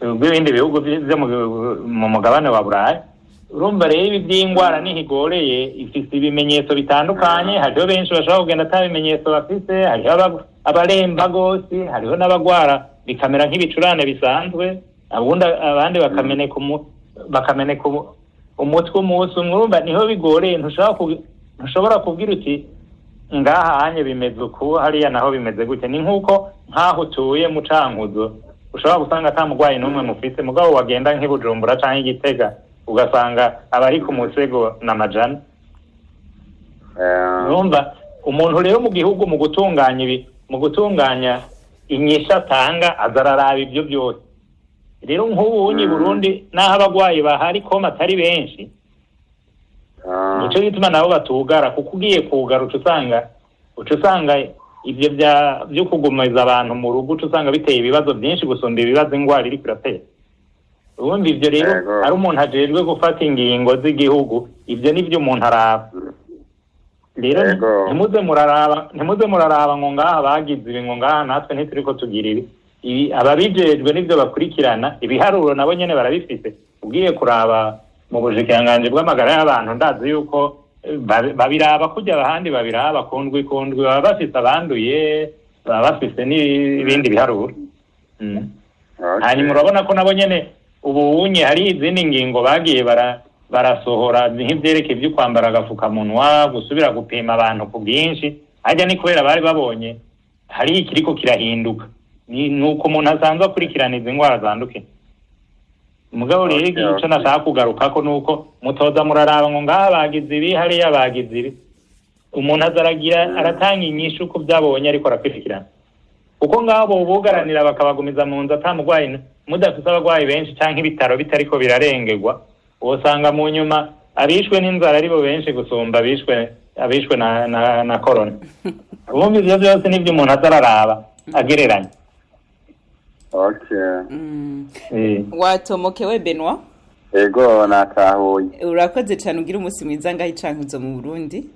vyo mu mugabane wa Buraya. Urumva rero ibi vy'ingwara nihigoreye, ifise ibimenyetso bitandukanye. Hariho benshi bashobora kugenda ata bimenyetso bafise, hariho abaremba gose, hariho n'abagwara bikamera nk'ibicurane bisanzwe, abandi bakameneka umutwe umunsi umwe. Urumva niho bigoreye, ntushobora kubwira uti ngaha hanye bimeze uku, hariya naho bimeze gute. Ni nk'uko nk'aho utuye mu Cankuzo ushobora gusanga ata mugwayi n'umwe mufise, mugabo wagenda nk'i Bujumbura canke i Gitega ugasanga abari ku musego n'amajana. Urumva umuntu rero mu gihugu mu gutunganya ibi, mu gutunganya inyishu atanga, aza araraba ivyo byose. Rero nk'ubu unyi Burundi naho abagwayi bahari koma atari benshi, nico gituma nabo batugara, kuko ugiye kugara uca usanga ivyo vyo kugumiza abantu mu rugo uca usanga biteye ibibazo byinshi gusumba ibibazo ingwara iriko iratera. Ubundi ivyo rero ari umuntu ajejwe gufata ingingo z'igihugu, ivyo nivyo umuntu araba. Rero ntimuze muraraba ngo ngaha bagize ibi, ngo ngaha natwe ntituriko tugira ibi. Ababijejwe nivyo bakurikirana, ibiharuro nabo nyene barabifise. Ugiye kuraba mu bushikiranganji bw'amagara y'abantu, ndazi yuko babiraba kujya ahandi babiraba kundwi kundwi, baba bafise abanduye, baba bafise n'ibindi biharuro. Hanyuma urabona ko nabo nyene ubu unye hari izindi ngingo bagiye barasohora nk'ivyerekeye ivyo kwambara agafukamunwa, gusubira gupima abantu ku bwinshi. Harya ni kubera bari babonye hari ikiriko kirahinduka, nuko umuntu asanzwe akurikirana izi ndwara zandukira. Mugabo rero ico nashaka kugarukako nuko mutoza muraraba ngo ngaha bagize ibi, hariya bagize ibi. Umuntu azaragira aratanga inyishu ku vyabonye ariko arakurikirana. Kuko ngabo bugaranira bakabagumiza mu nzu ata mugwayi, mudafise abagwayi benshi canke ibitaro bitariko birarengerwa, Usanga mu nyuma abishwe n'inzara aribo benshi gusumba abishwe na corona. Ubundi ivyo byose nivyo umuntu atararaba agereranya. Okay. Watomokewe Benoit? Ego natahuye. Urakoze cyane, ugira umunsi mwiza ngaho icankuzo mu Burundi.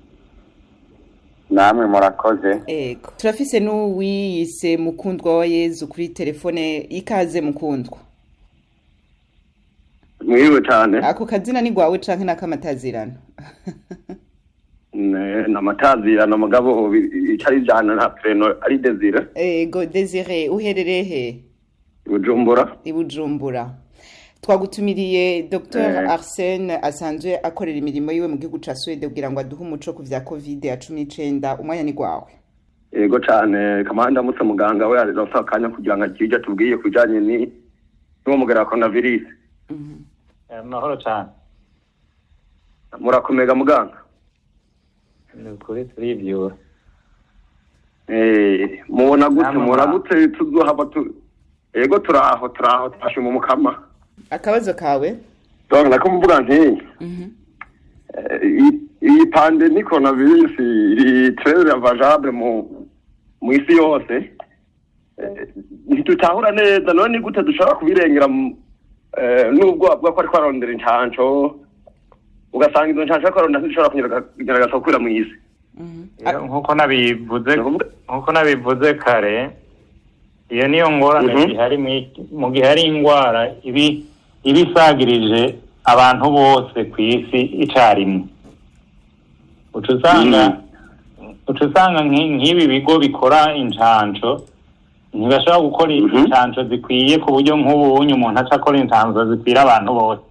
Namwe murakoze. Ego. Turafise n'uwiyise Mukundwa wa Yezu kuri telefone. Ikaze Mukundwa. Mwiriwe cyane. Ako kazina ni gwawe canke n'akamatazirano? N'amatazirano mugabo icari jana na preno ari Desire. Ego Desire, uherereye he? Ibujumbura. Ibujumbura. Twagutumiriye Dr Arsene asanzwe akorera imirimo yiwe mu gihugu ca Suède kugira ngo aduhe umuco ku vya Covid ya 19. Umwanya ni gwawe. Ego cyane, kamanda mutse muganga we aronsa akanya kugira ngo agire icyo atubwiye ku bijanye n'uwo mugera wa coronavirus. Amahoro cyane. Murakomega muganga? Ni ukuri turivyura. Mubona gute, mubona gute tuzohava tu Ego turaho twashima umukama. Akabazo kawe? Donc nako mvuga nti iyi pandemi coronavirus iri très ravageable mu isi yose. Ntitutahura neza none ni gute dushobora kubirengera nubwo avuga ko ariko arondera incanco, ugasanga izo ncanco ariko arondera ntizishobora kunyeragasa gukwira mu isi. Nkuko nabivuze kare, iyo niyo ngorane ihari mu gihe hari ingwara ibisagirije abantu bose ku isi icarimwe. Uca usanga nk'ibi bigo bikora incanco ntibashobora gukora incanco zikwiye ku buryo nk'ubunye umuntu aca akora incanco zikwira abantu bose.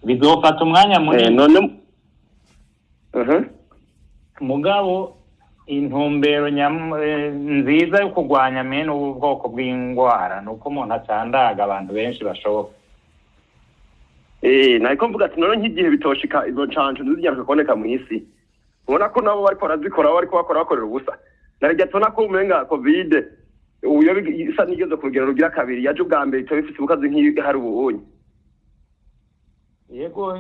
Bizofata umwanya munini. Mugabo intumbero nziza yo kurwanya mene ubu bwoko bw'ingwara nuko umuntu acandaga abantu benshi bashoboka. Nariko mvuga ati none nk'igihe bitoshika izo ncanco ntizigera kuboneka mu isi, ubona ko nabo bariko barazikora bariko bakorera ubusa. Narya tubona ko umenga Covid ubu yo isa nigeze ku rugero rugira kabiri, yaje ubwa mbere itaba ifise ubukazi nk'ihari ubunye. Yego,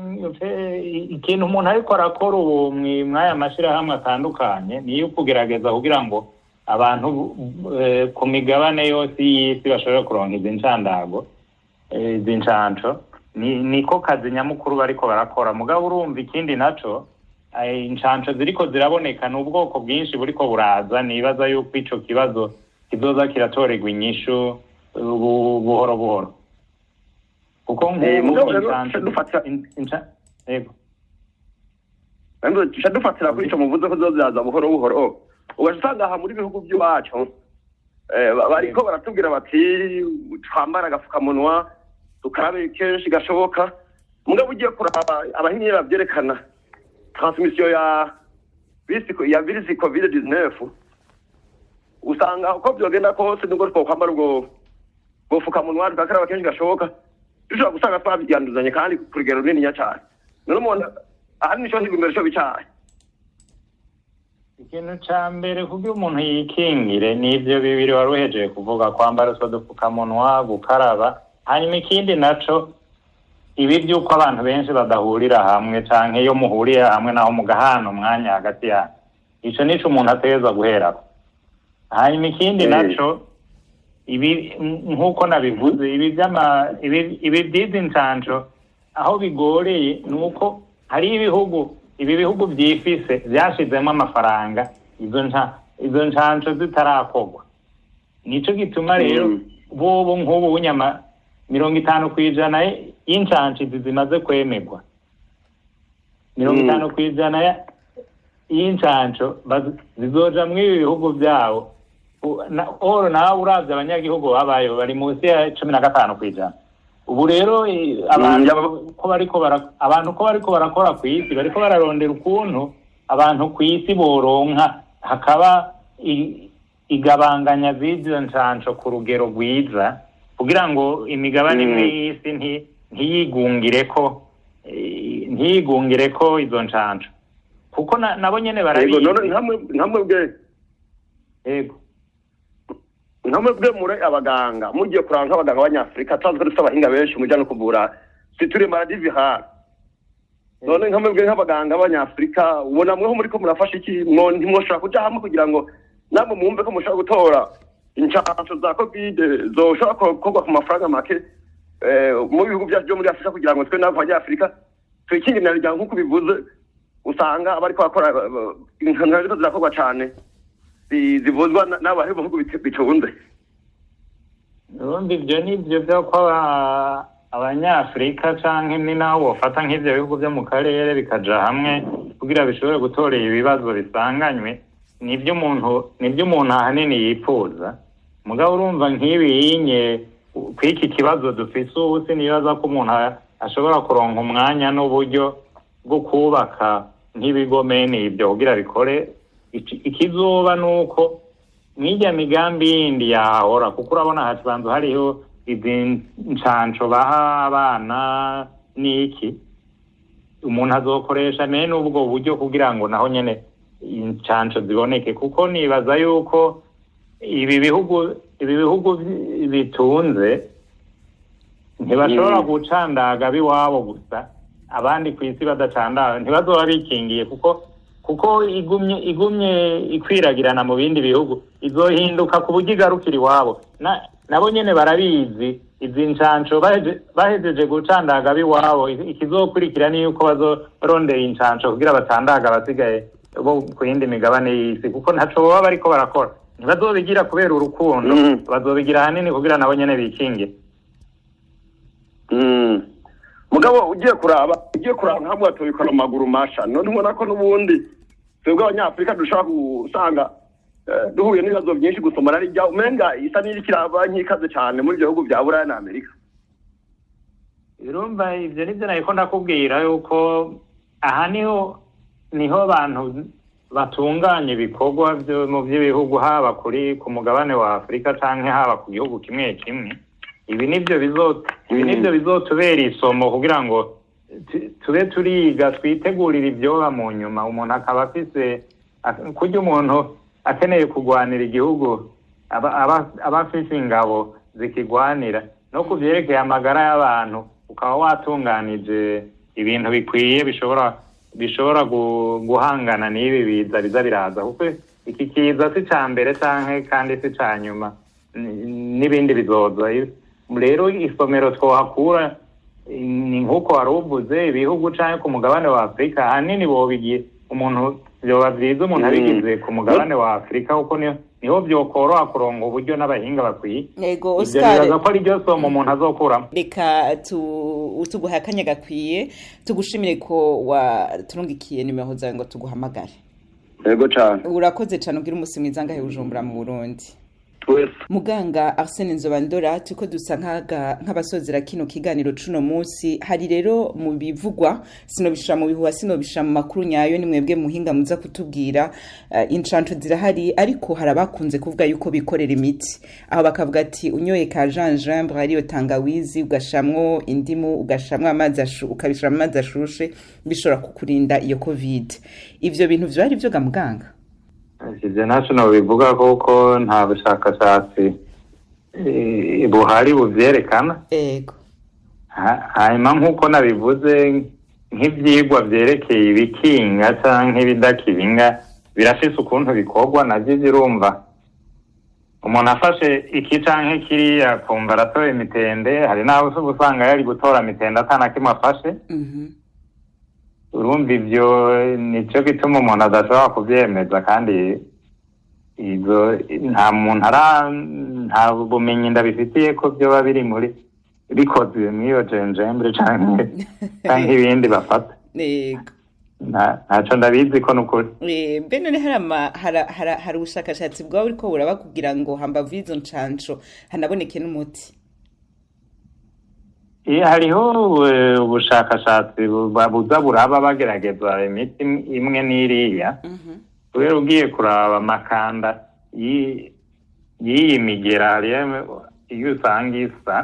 ikintu umuntu ariko arakora ubu mw'aya mashirahamwe atandukanye niyo kugerageza kugira ngo abantu ku migabane yose y'isi bashobore kuronka izi ncandago, izi ncanco. Niko kazi nyamukuru bariko barakora. Mugabo urumva ikindi naco, incanco ziriko ziraboneka n'ubwoko bwinshi buriko buraza. Nibaza yuko ico kibazo kizoza kiratorerwa inyishu buhoro buhoro. Kuko dufatira kuri ico muvuze ko zozaza buhoro buhoro, ugasanga aha muri bihugu by'iwacu bariko baratubwira bati twambara agafukamunwa tukarabe kenshi gashoboka. Mugabo ugiye kuraba abahinyi bavyerekana transmission ya virus COVID-19, usanga uko byogenda kose nubwo twokwambara ubwo bufukamunwa tugakaraba kenshi gashoboka, dushobora gusanga twabyanduzanye kandi ku rugero runini cyane. None umuntu ahari nico ntigumira cyo bicaye. Ikintu ca mbere kugira umuntu yikingire n'ivyo bibiri wari uhejeje kuvuga, kwambara utwo dupfukamunwa, gukaraba. Hanyuma ikindi naco, ibi by'uko abantu benshi badahurira hamwe canke iyo muhuriye hamwe naho mugahana umwanya hagati yanyu, ico nico umuntu ategerezwa guherako. Hanyuma ikindi naco, ibi nkuko nabivuze, ibi by'izi ncanco aho bigoreye nuko hari ibihugu, ibi bihugu byifise byashizemo amafaranga izo ncanco zitarakorwa. Nico gituma rero bobo nk'ubu bunyama 50% y'incanco zimaze kwemerwa, 50% y'incanco zizoja mw'ibi bihugu byabo. Oro nawe uravye abanyagihugu babayo bari munsi ya 15%. Ubu rero abantu ko bariko barakora ku isi, bariko bararondera ukuntu abantu ku isi boronka hakaba igabanganya z'izo ncanco ku rugero rwiza, kugira ngo imigabane imwe y'isi ntiyigungireko izo ncanco, kuko nabo nyene barabizi. Yego nkamwe bwe muri abaganga mugiye kuranga abaganga b'abanyafrika tsanzwe dufite abahinga benshi mujya no kuvura siture maladie virale. None nka mwebwe nk'abaganga b'abanyafurika, ubona mweho muriko murafasha iki? Ntimwoshobora kuja hamwe kugira ngo namwe mwumve ko mushobora gutora incanco za COVID zoshobora gukorwa ku mafaranga make mu bihugu byacu byo muri Afurika, kugira ngo twe natwe abanyafurika twikingire imiryango? Nk'uko bivuze, usanga abariko bakora incanco ziriko zirakorwa cane zivuzwa n'abari mu bihugu bitunze. Urumva, ibyo ni byo byo ko abanyafurika canke ni naho bofata nk'ivyo bihugu vyo mu karere bikaja hamwe kugira bishobore gutora ibibazo bisanganywe, nibyo umuntu ahanini yipfuza. Mugabo urumva, nk'ibi yinye kw'iki kibazo dufise ubu, sinibaza ko umuntu ashobora kuronka umwanya n'uburyo bwo kubaka nk'ibigo mene ibyo kugira bikore. Ikizoba nuko mw'irya migambi yindi yahora, kuko urabona hakibanza hariho izi ncanco baha abana n'iki, umuntu azokoresha mene ubwo buryo kugira ngo naho nyene incanco ziboneke, kuko nibaza yuko ibi bihugu bitunze ntibashobora gucandaga ab'iwabo gusa, abandi ku isi badacandaga ntibazoba bikingiye, kuko igumye ikwiragirana mu bindi bihugu izohinduka ku buryo igarukira iwabo. Nabo nyene barabizi, izi ncanco bahejeje gucandaga ab'iwabo, ikizokurikira ni yuko bazorondera incanco kugira bacandaga abasigaye bo ku yindi migabane y'isi, kuko ntaco baba bariko barakora. Ntibazobigira kubera urukundo, bazobigira ahanini kugira nabo nyene bikingire. Mugabo ugiye kuraba nkamwe tubikora mu maguru masha, none ubona ko n'ubundi twebwe abanyafurika dushobora gusanga duhuye n'ibibazo byinshi gusoma rijya umenga isa n'iriko iraba nk'ikaze cyane muri ibyo bihugu bya Buraya na Amerika. Urumva, ivyo nivyo nariko ndakubwira yuko aha niho abantu batunganya ibikorwa mu vy'ibihugu, haba ku mugabane wa Afurika canke haba ku gihugu kimwe kimwe. Ibi nivyo bizotubera isomo kugira ngo tube turiga, twitegurire ivyoba mu nyuma. Umuntu akaba afise kurya umuntu akeneye kugwanira igihugu aba afise ingabo zikigwanira, no ku vyerekeye amagara y'abantu ukaba watunganije ibintu bikwiye bishobora guhangana n'ibi biza biza biraza, kuko iki kiza si ca mbere canke kandi si ca nyuma, n'ibindi bizoza. Rero isomero twohakura ni nk'uko wari uvuze, ibihugu canke ku mugabane wa Afurika ahanini bobigiye, umuntu vyoba vyiza umuntu abigize ku mugabane wa Afurika, kuko niho vyokoroha kuronga uburyo n'abahinga bakwiye. Yego. Ivyo Oscar, nibaza ko ari ryo somo umuntu azokuramo. Reka tuguha akanya gakwiye, tugushimire ko waturungikiye nimero zawe ngo tuguhamagare. Yego cyane. Urakoze cyane, ugira umunsi mwiza ngahe Bujumbura mu Burundi. Twese. Muganga Arsene Nzobandora, turiko dusa nk'abasozera kino kiganiro cuno munsi. Hari rero mu bivugwa, sinobishira mu bihuha, sinobishira mu makuru nyayo, ni mwebwe muhinga muza kutubwira. Incanco zirahari, ariko hari abakunze kuvuga yuko bikorera imiti, aho bakavuga ati unyoye ka gingembre, ariyo tangawizi, ugashamwo indimu, ugashamwo amazi ukabishira mu mazi ashushe, bishobora kukurinda iyo COVID. Ivyo bintu vyari vyo ga muganga? Ivyo ntaco nobivuga kuko nta bushakashatsi buhari buvyerekana. Hanyuma nk'uko nabivuze, nk'ivyigwa vyerekeye ibikinga canke ibidakinga birafise ukuntu bikorwa navyo. Urumva, umuntu afashe iki canke kiriya akumva aratoye imitende, hari n'aho uba usanga yari gutora mitende ata na kimwe afashe. Urumva, ivyo nico gituma umuntu adashobora kuvyemeza, kandi izo nta muntu ara nta bumenyi ndabifitiye ko vyoba biri muri bikozwe mw'iyo gingembre canke ibindi bafata. Ntaco ndabizi ko nukuri. Mbe none hari ubushakashatsi bwaba buriko buraba kugira ngo hambavu y'izo ncanco hanaboneke n'umuti? Hariho ubushakashatsi buza buraba, bagerageza imiti imwe n'iriya, kubera ugiye kuraba amakanda y'iyi migera, hariyo iyo usanga isa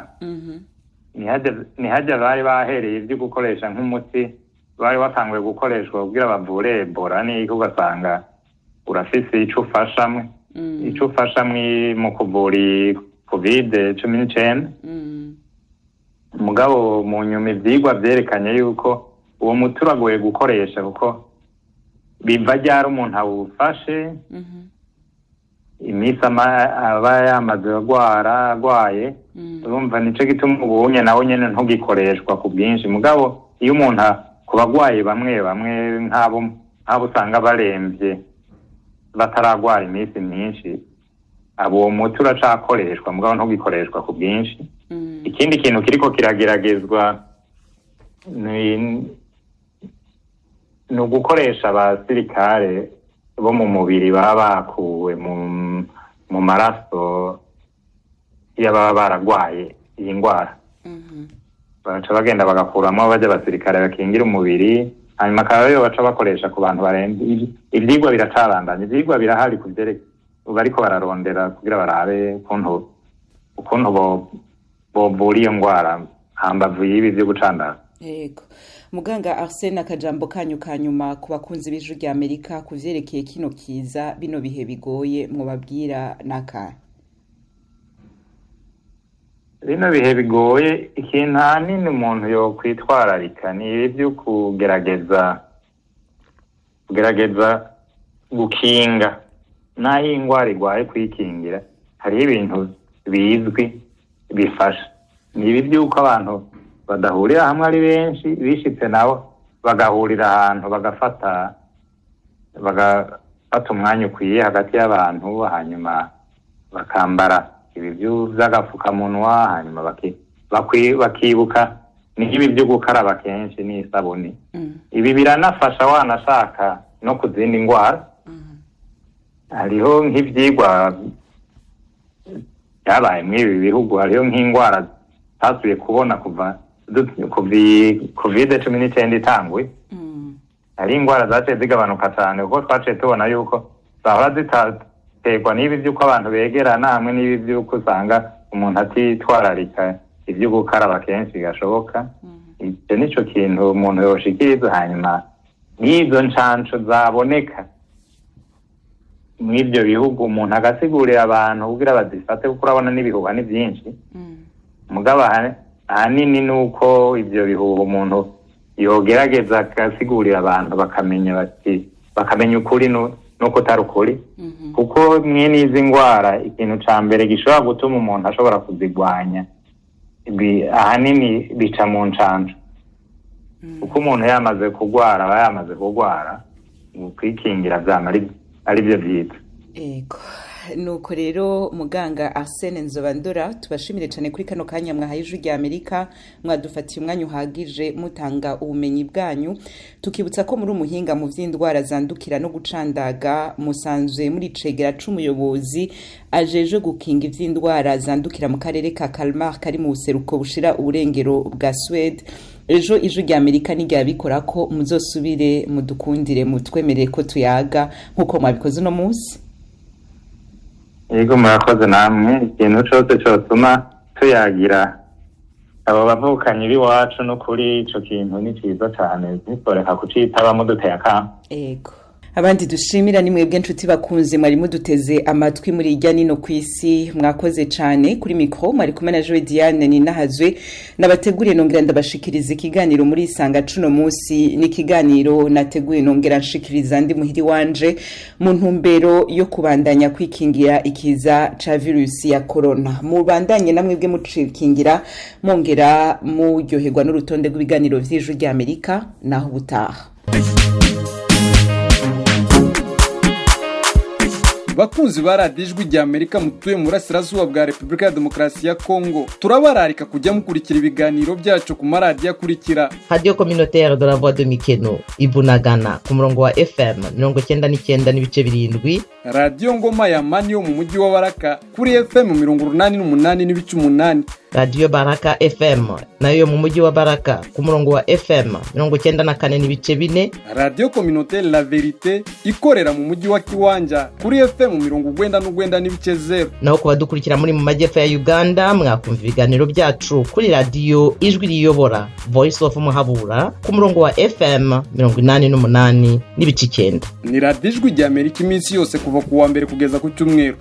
ntihajya bari bahereye ibyo gukoresha nk'umuti bari watanguye gukoreshwa kugira bavure Ebola n'iki, ugasanga urafise ico ufasha mu kuvura iyi COVID-19. Mugabo mu nyuma ivyigwa vyerekanye yuko Uwo muti uragoye gukoresha kuko biva ryari umuntu awufashe, iminsi aba yamaze agwara agwaye. Urumva nico gituma ubunye nawo nyene ntugikoreshwa ku bwinshi. Mugabo iyo umuntu ku bagwaye bamwe bamwe nk'abo usanga baremvye bataragwara iminsi myinshi, abo uwo muti uracakoreshwa mugabo ntugikoreshwa ku bwinshi. Ikindi kintu kiriko kirageragezwa ni ugukoresha abasirikare bo mu mubiri baba bakuwe mu maraso y'ababa baragwaye iyi ndwara. Baca bagenda bagakuramo bajya abasirikare bakingira umubiri, hanyuma akaba ariyo baca bakoresha ku bantu barembye. Ivyigwa biracabandanya, ivyigwa birahari kuvyerekeye bariko bararondera kugira barabe ukuntu bovura iyo ndwara hambavu y'ibi vyo gucandaza. Yego. Muganga Arsene, akajambo kanyu kanyuma ku bakunzi b'Ijwi rya Amerika kuvyerekeye kino kiza, bino bihe bigoye, mwobabwira naka? Bino bihe bigoye, ikintu ahanini umuntu yo kwitwararika ni ibi vyo kugerageza gukinga. Naho ingwara igwaye kuyikingira, hariho ibintu bizwi bifasha. Ni ibi vy'uko abantu badahurira hamwe ari benshi, bishitse nabo bagahurira ahantu bagafata umwanya ukwiye hagati y'abantu, hanyuma bakambara ibi vy'agapfukamunwa, hanyuma bakibuka n'ibi vyo gukaraba kenshi n'isabuni. Ibi biranafasha wanashaka no ku zindi ndwara. Hariho nk'ivyigwa byabaye mw'ibi bihugu, hariho nk'indwara tasubiye kubona kuva COVID-19 itanguye. Hari indwara zaciye zigabanuka cane kuko twaciye tubona yuko zahora zitaterwa n'ibi vy'uko abantu begerana hamwe n'ibi vy'uko usanga umuntu atitwararika ivyo gukaraba kenshi gashoboka. Ico nico kintu umuntu yoshikiriza. Hanyuma n'izo ncanco zaboneka mw'ivyo bihugu, umuntu agasigurira abantu kugira bazifate, kuko urabona n'ibihuha ni vyinshi. Mugabo ahanini nuko ivyo bihuha umuntu yogerageza agasigurira abantu bakamenya bakamenya ukuri nuko utari ukuri. Kuko mwene izi ndwara ikintu ca mbere gishobora gutuma umuntu ashobora kuzigwanya ahanini bica mu ncanco. Kuko umuntu yamaze kugwara aba yamaze kugwara, kwikingira vyama ari byo vyiza. Ego. Nuko rero muganga Arsene Nzobandora, tubashimire cyane kuri kano kanya mwahaye Ijwi rya Amerika, mwadufatiye umwanya uhagije mutanga ubumenyi bwanyu. Tukibutsa ko muri umuhinga mu vy'indwara zandukira no gucandaga, musanzwe muri cegera c'umuyobozi ajeje gukinga ivy'indwara zandukira mu karere ka Kalmar kari mu buseruko bushira uburengero bwa Swede. Ejo Ijwi rya Amerika n'iryabikora ko muzosubire mudukundire mutwemerere ko tuyaga nkuko mwabikoze uno munsi. Yego, murakoze namwe. Ikintu cose cotuma tuyagira abo bavukanyi b'iwacu n'ukuri, ico kintu ni ciza cane, ntitoreka kucitabamo duteye akamo. Ego. Abandi dushimira ni mwebwe nshuti bakunze mwari muduteze amatwi muri irya nino kwisi, mwakoze cane. Kuri mikro mwari kumwe na Joy Diane Ninahazwe, nabateguriye nongera ndabashikiriza ikiganiro muri Isanga cuno munsi. Ni ikiganiro nateguye nongera nshikiriza ndi muhiri wanje mu ntumbero yo kubandanya kwikingira ikiza ca virusi ya corona. Mubandanye namwebwe mucikingira, mwongera muryoherwa n'urutonde rw'ibiganiro vy'Ijwi rya Amerika. Naho ubutaha. Bakunzi ba radiyo Ijwi rya Amerika mutuye mu burasirazuba bwa Repubulika ya Demokarasi ya Kongo, turabararika kujya mukurikira ibiganiro byacu ku maradiyo akurikira: Radio Communautaire de la Voix de Mikeno Ibunagana ku murongo wa FM 99.7, Radiyo Ngoma ya Mani yo mu mujyi wa Baraka kuri FM 88.8, Radio Baraka FM nayo mu mujyi wa Baraka ku murongo wa FM 94.4, Radio Communautaire La Verite ikorera mu mujyi wa Kiwanja kuri FM 99.0. Naho ku badukurikira muri mu majyepfo ya Uganda, mwakumva ibiganiro byacu kuri radiyo Ijwi Riyobora Voice of Muhabura ku murongo wa FM 88.9. Ni radiyo Ijwi rya Amerika iminsi yose kuva ku wa mbere kugeza ku cyumweru.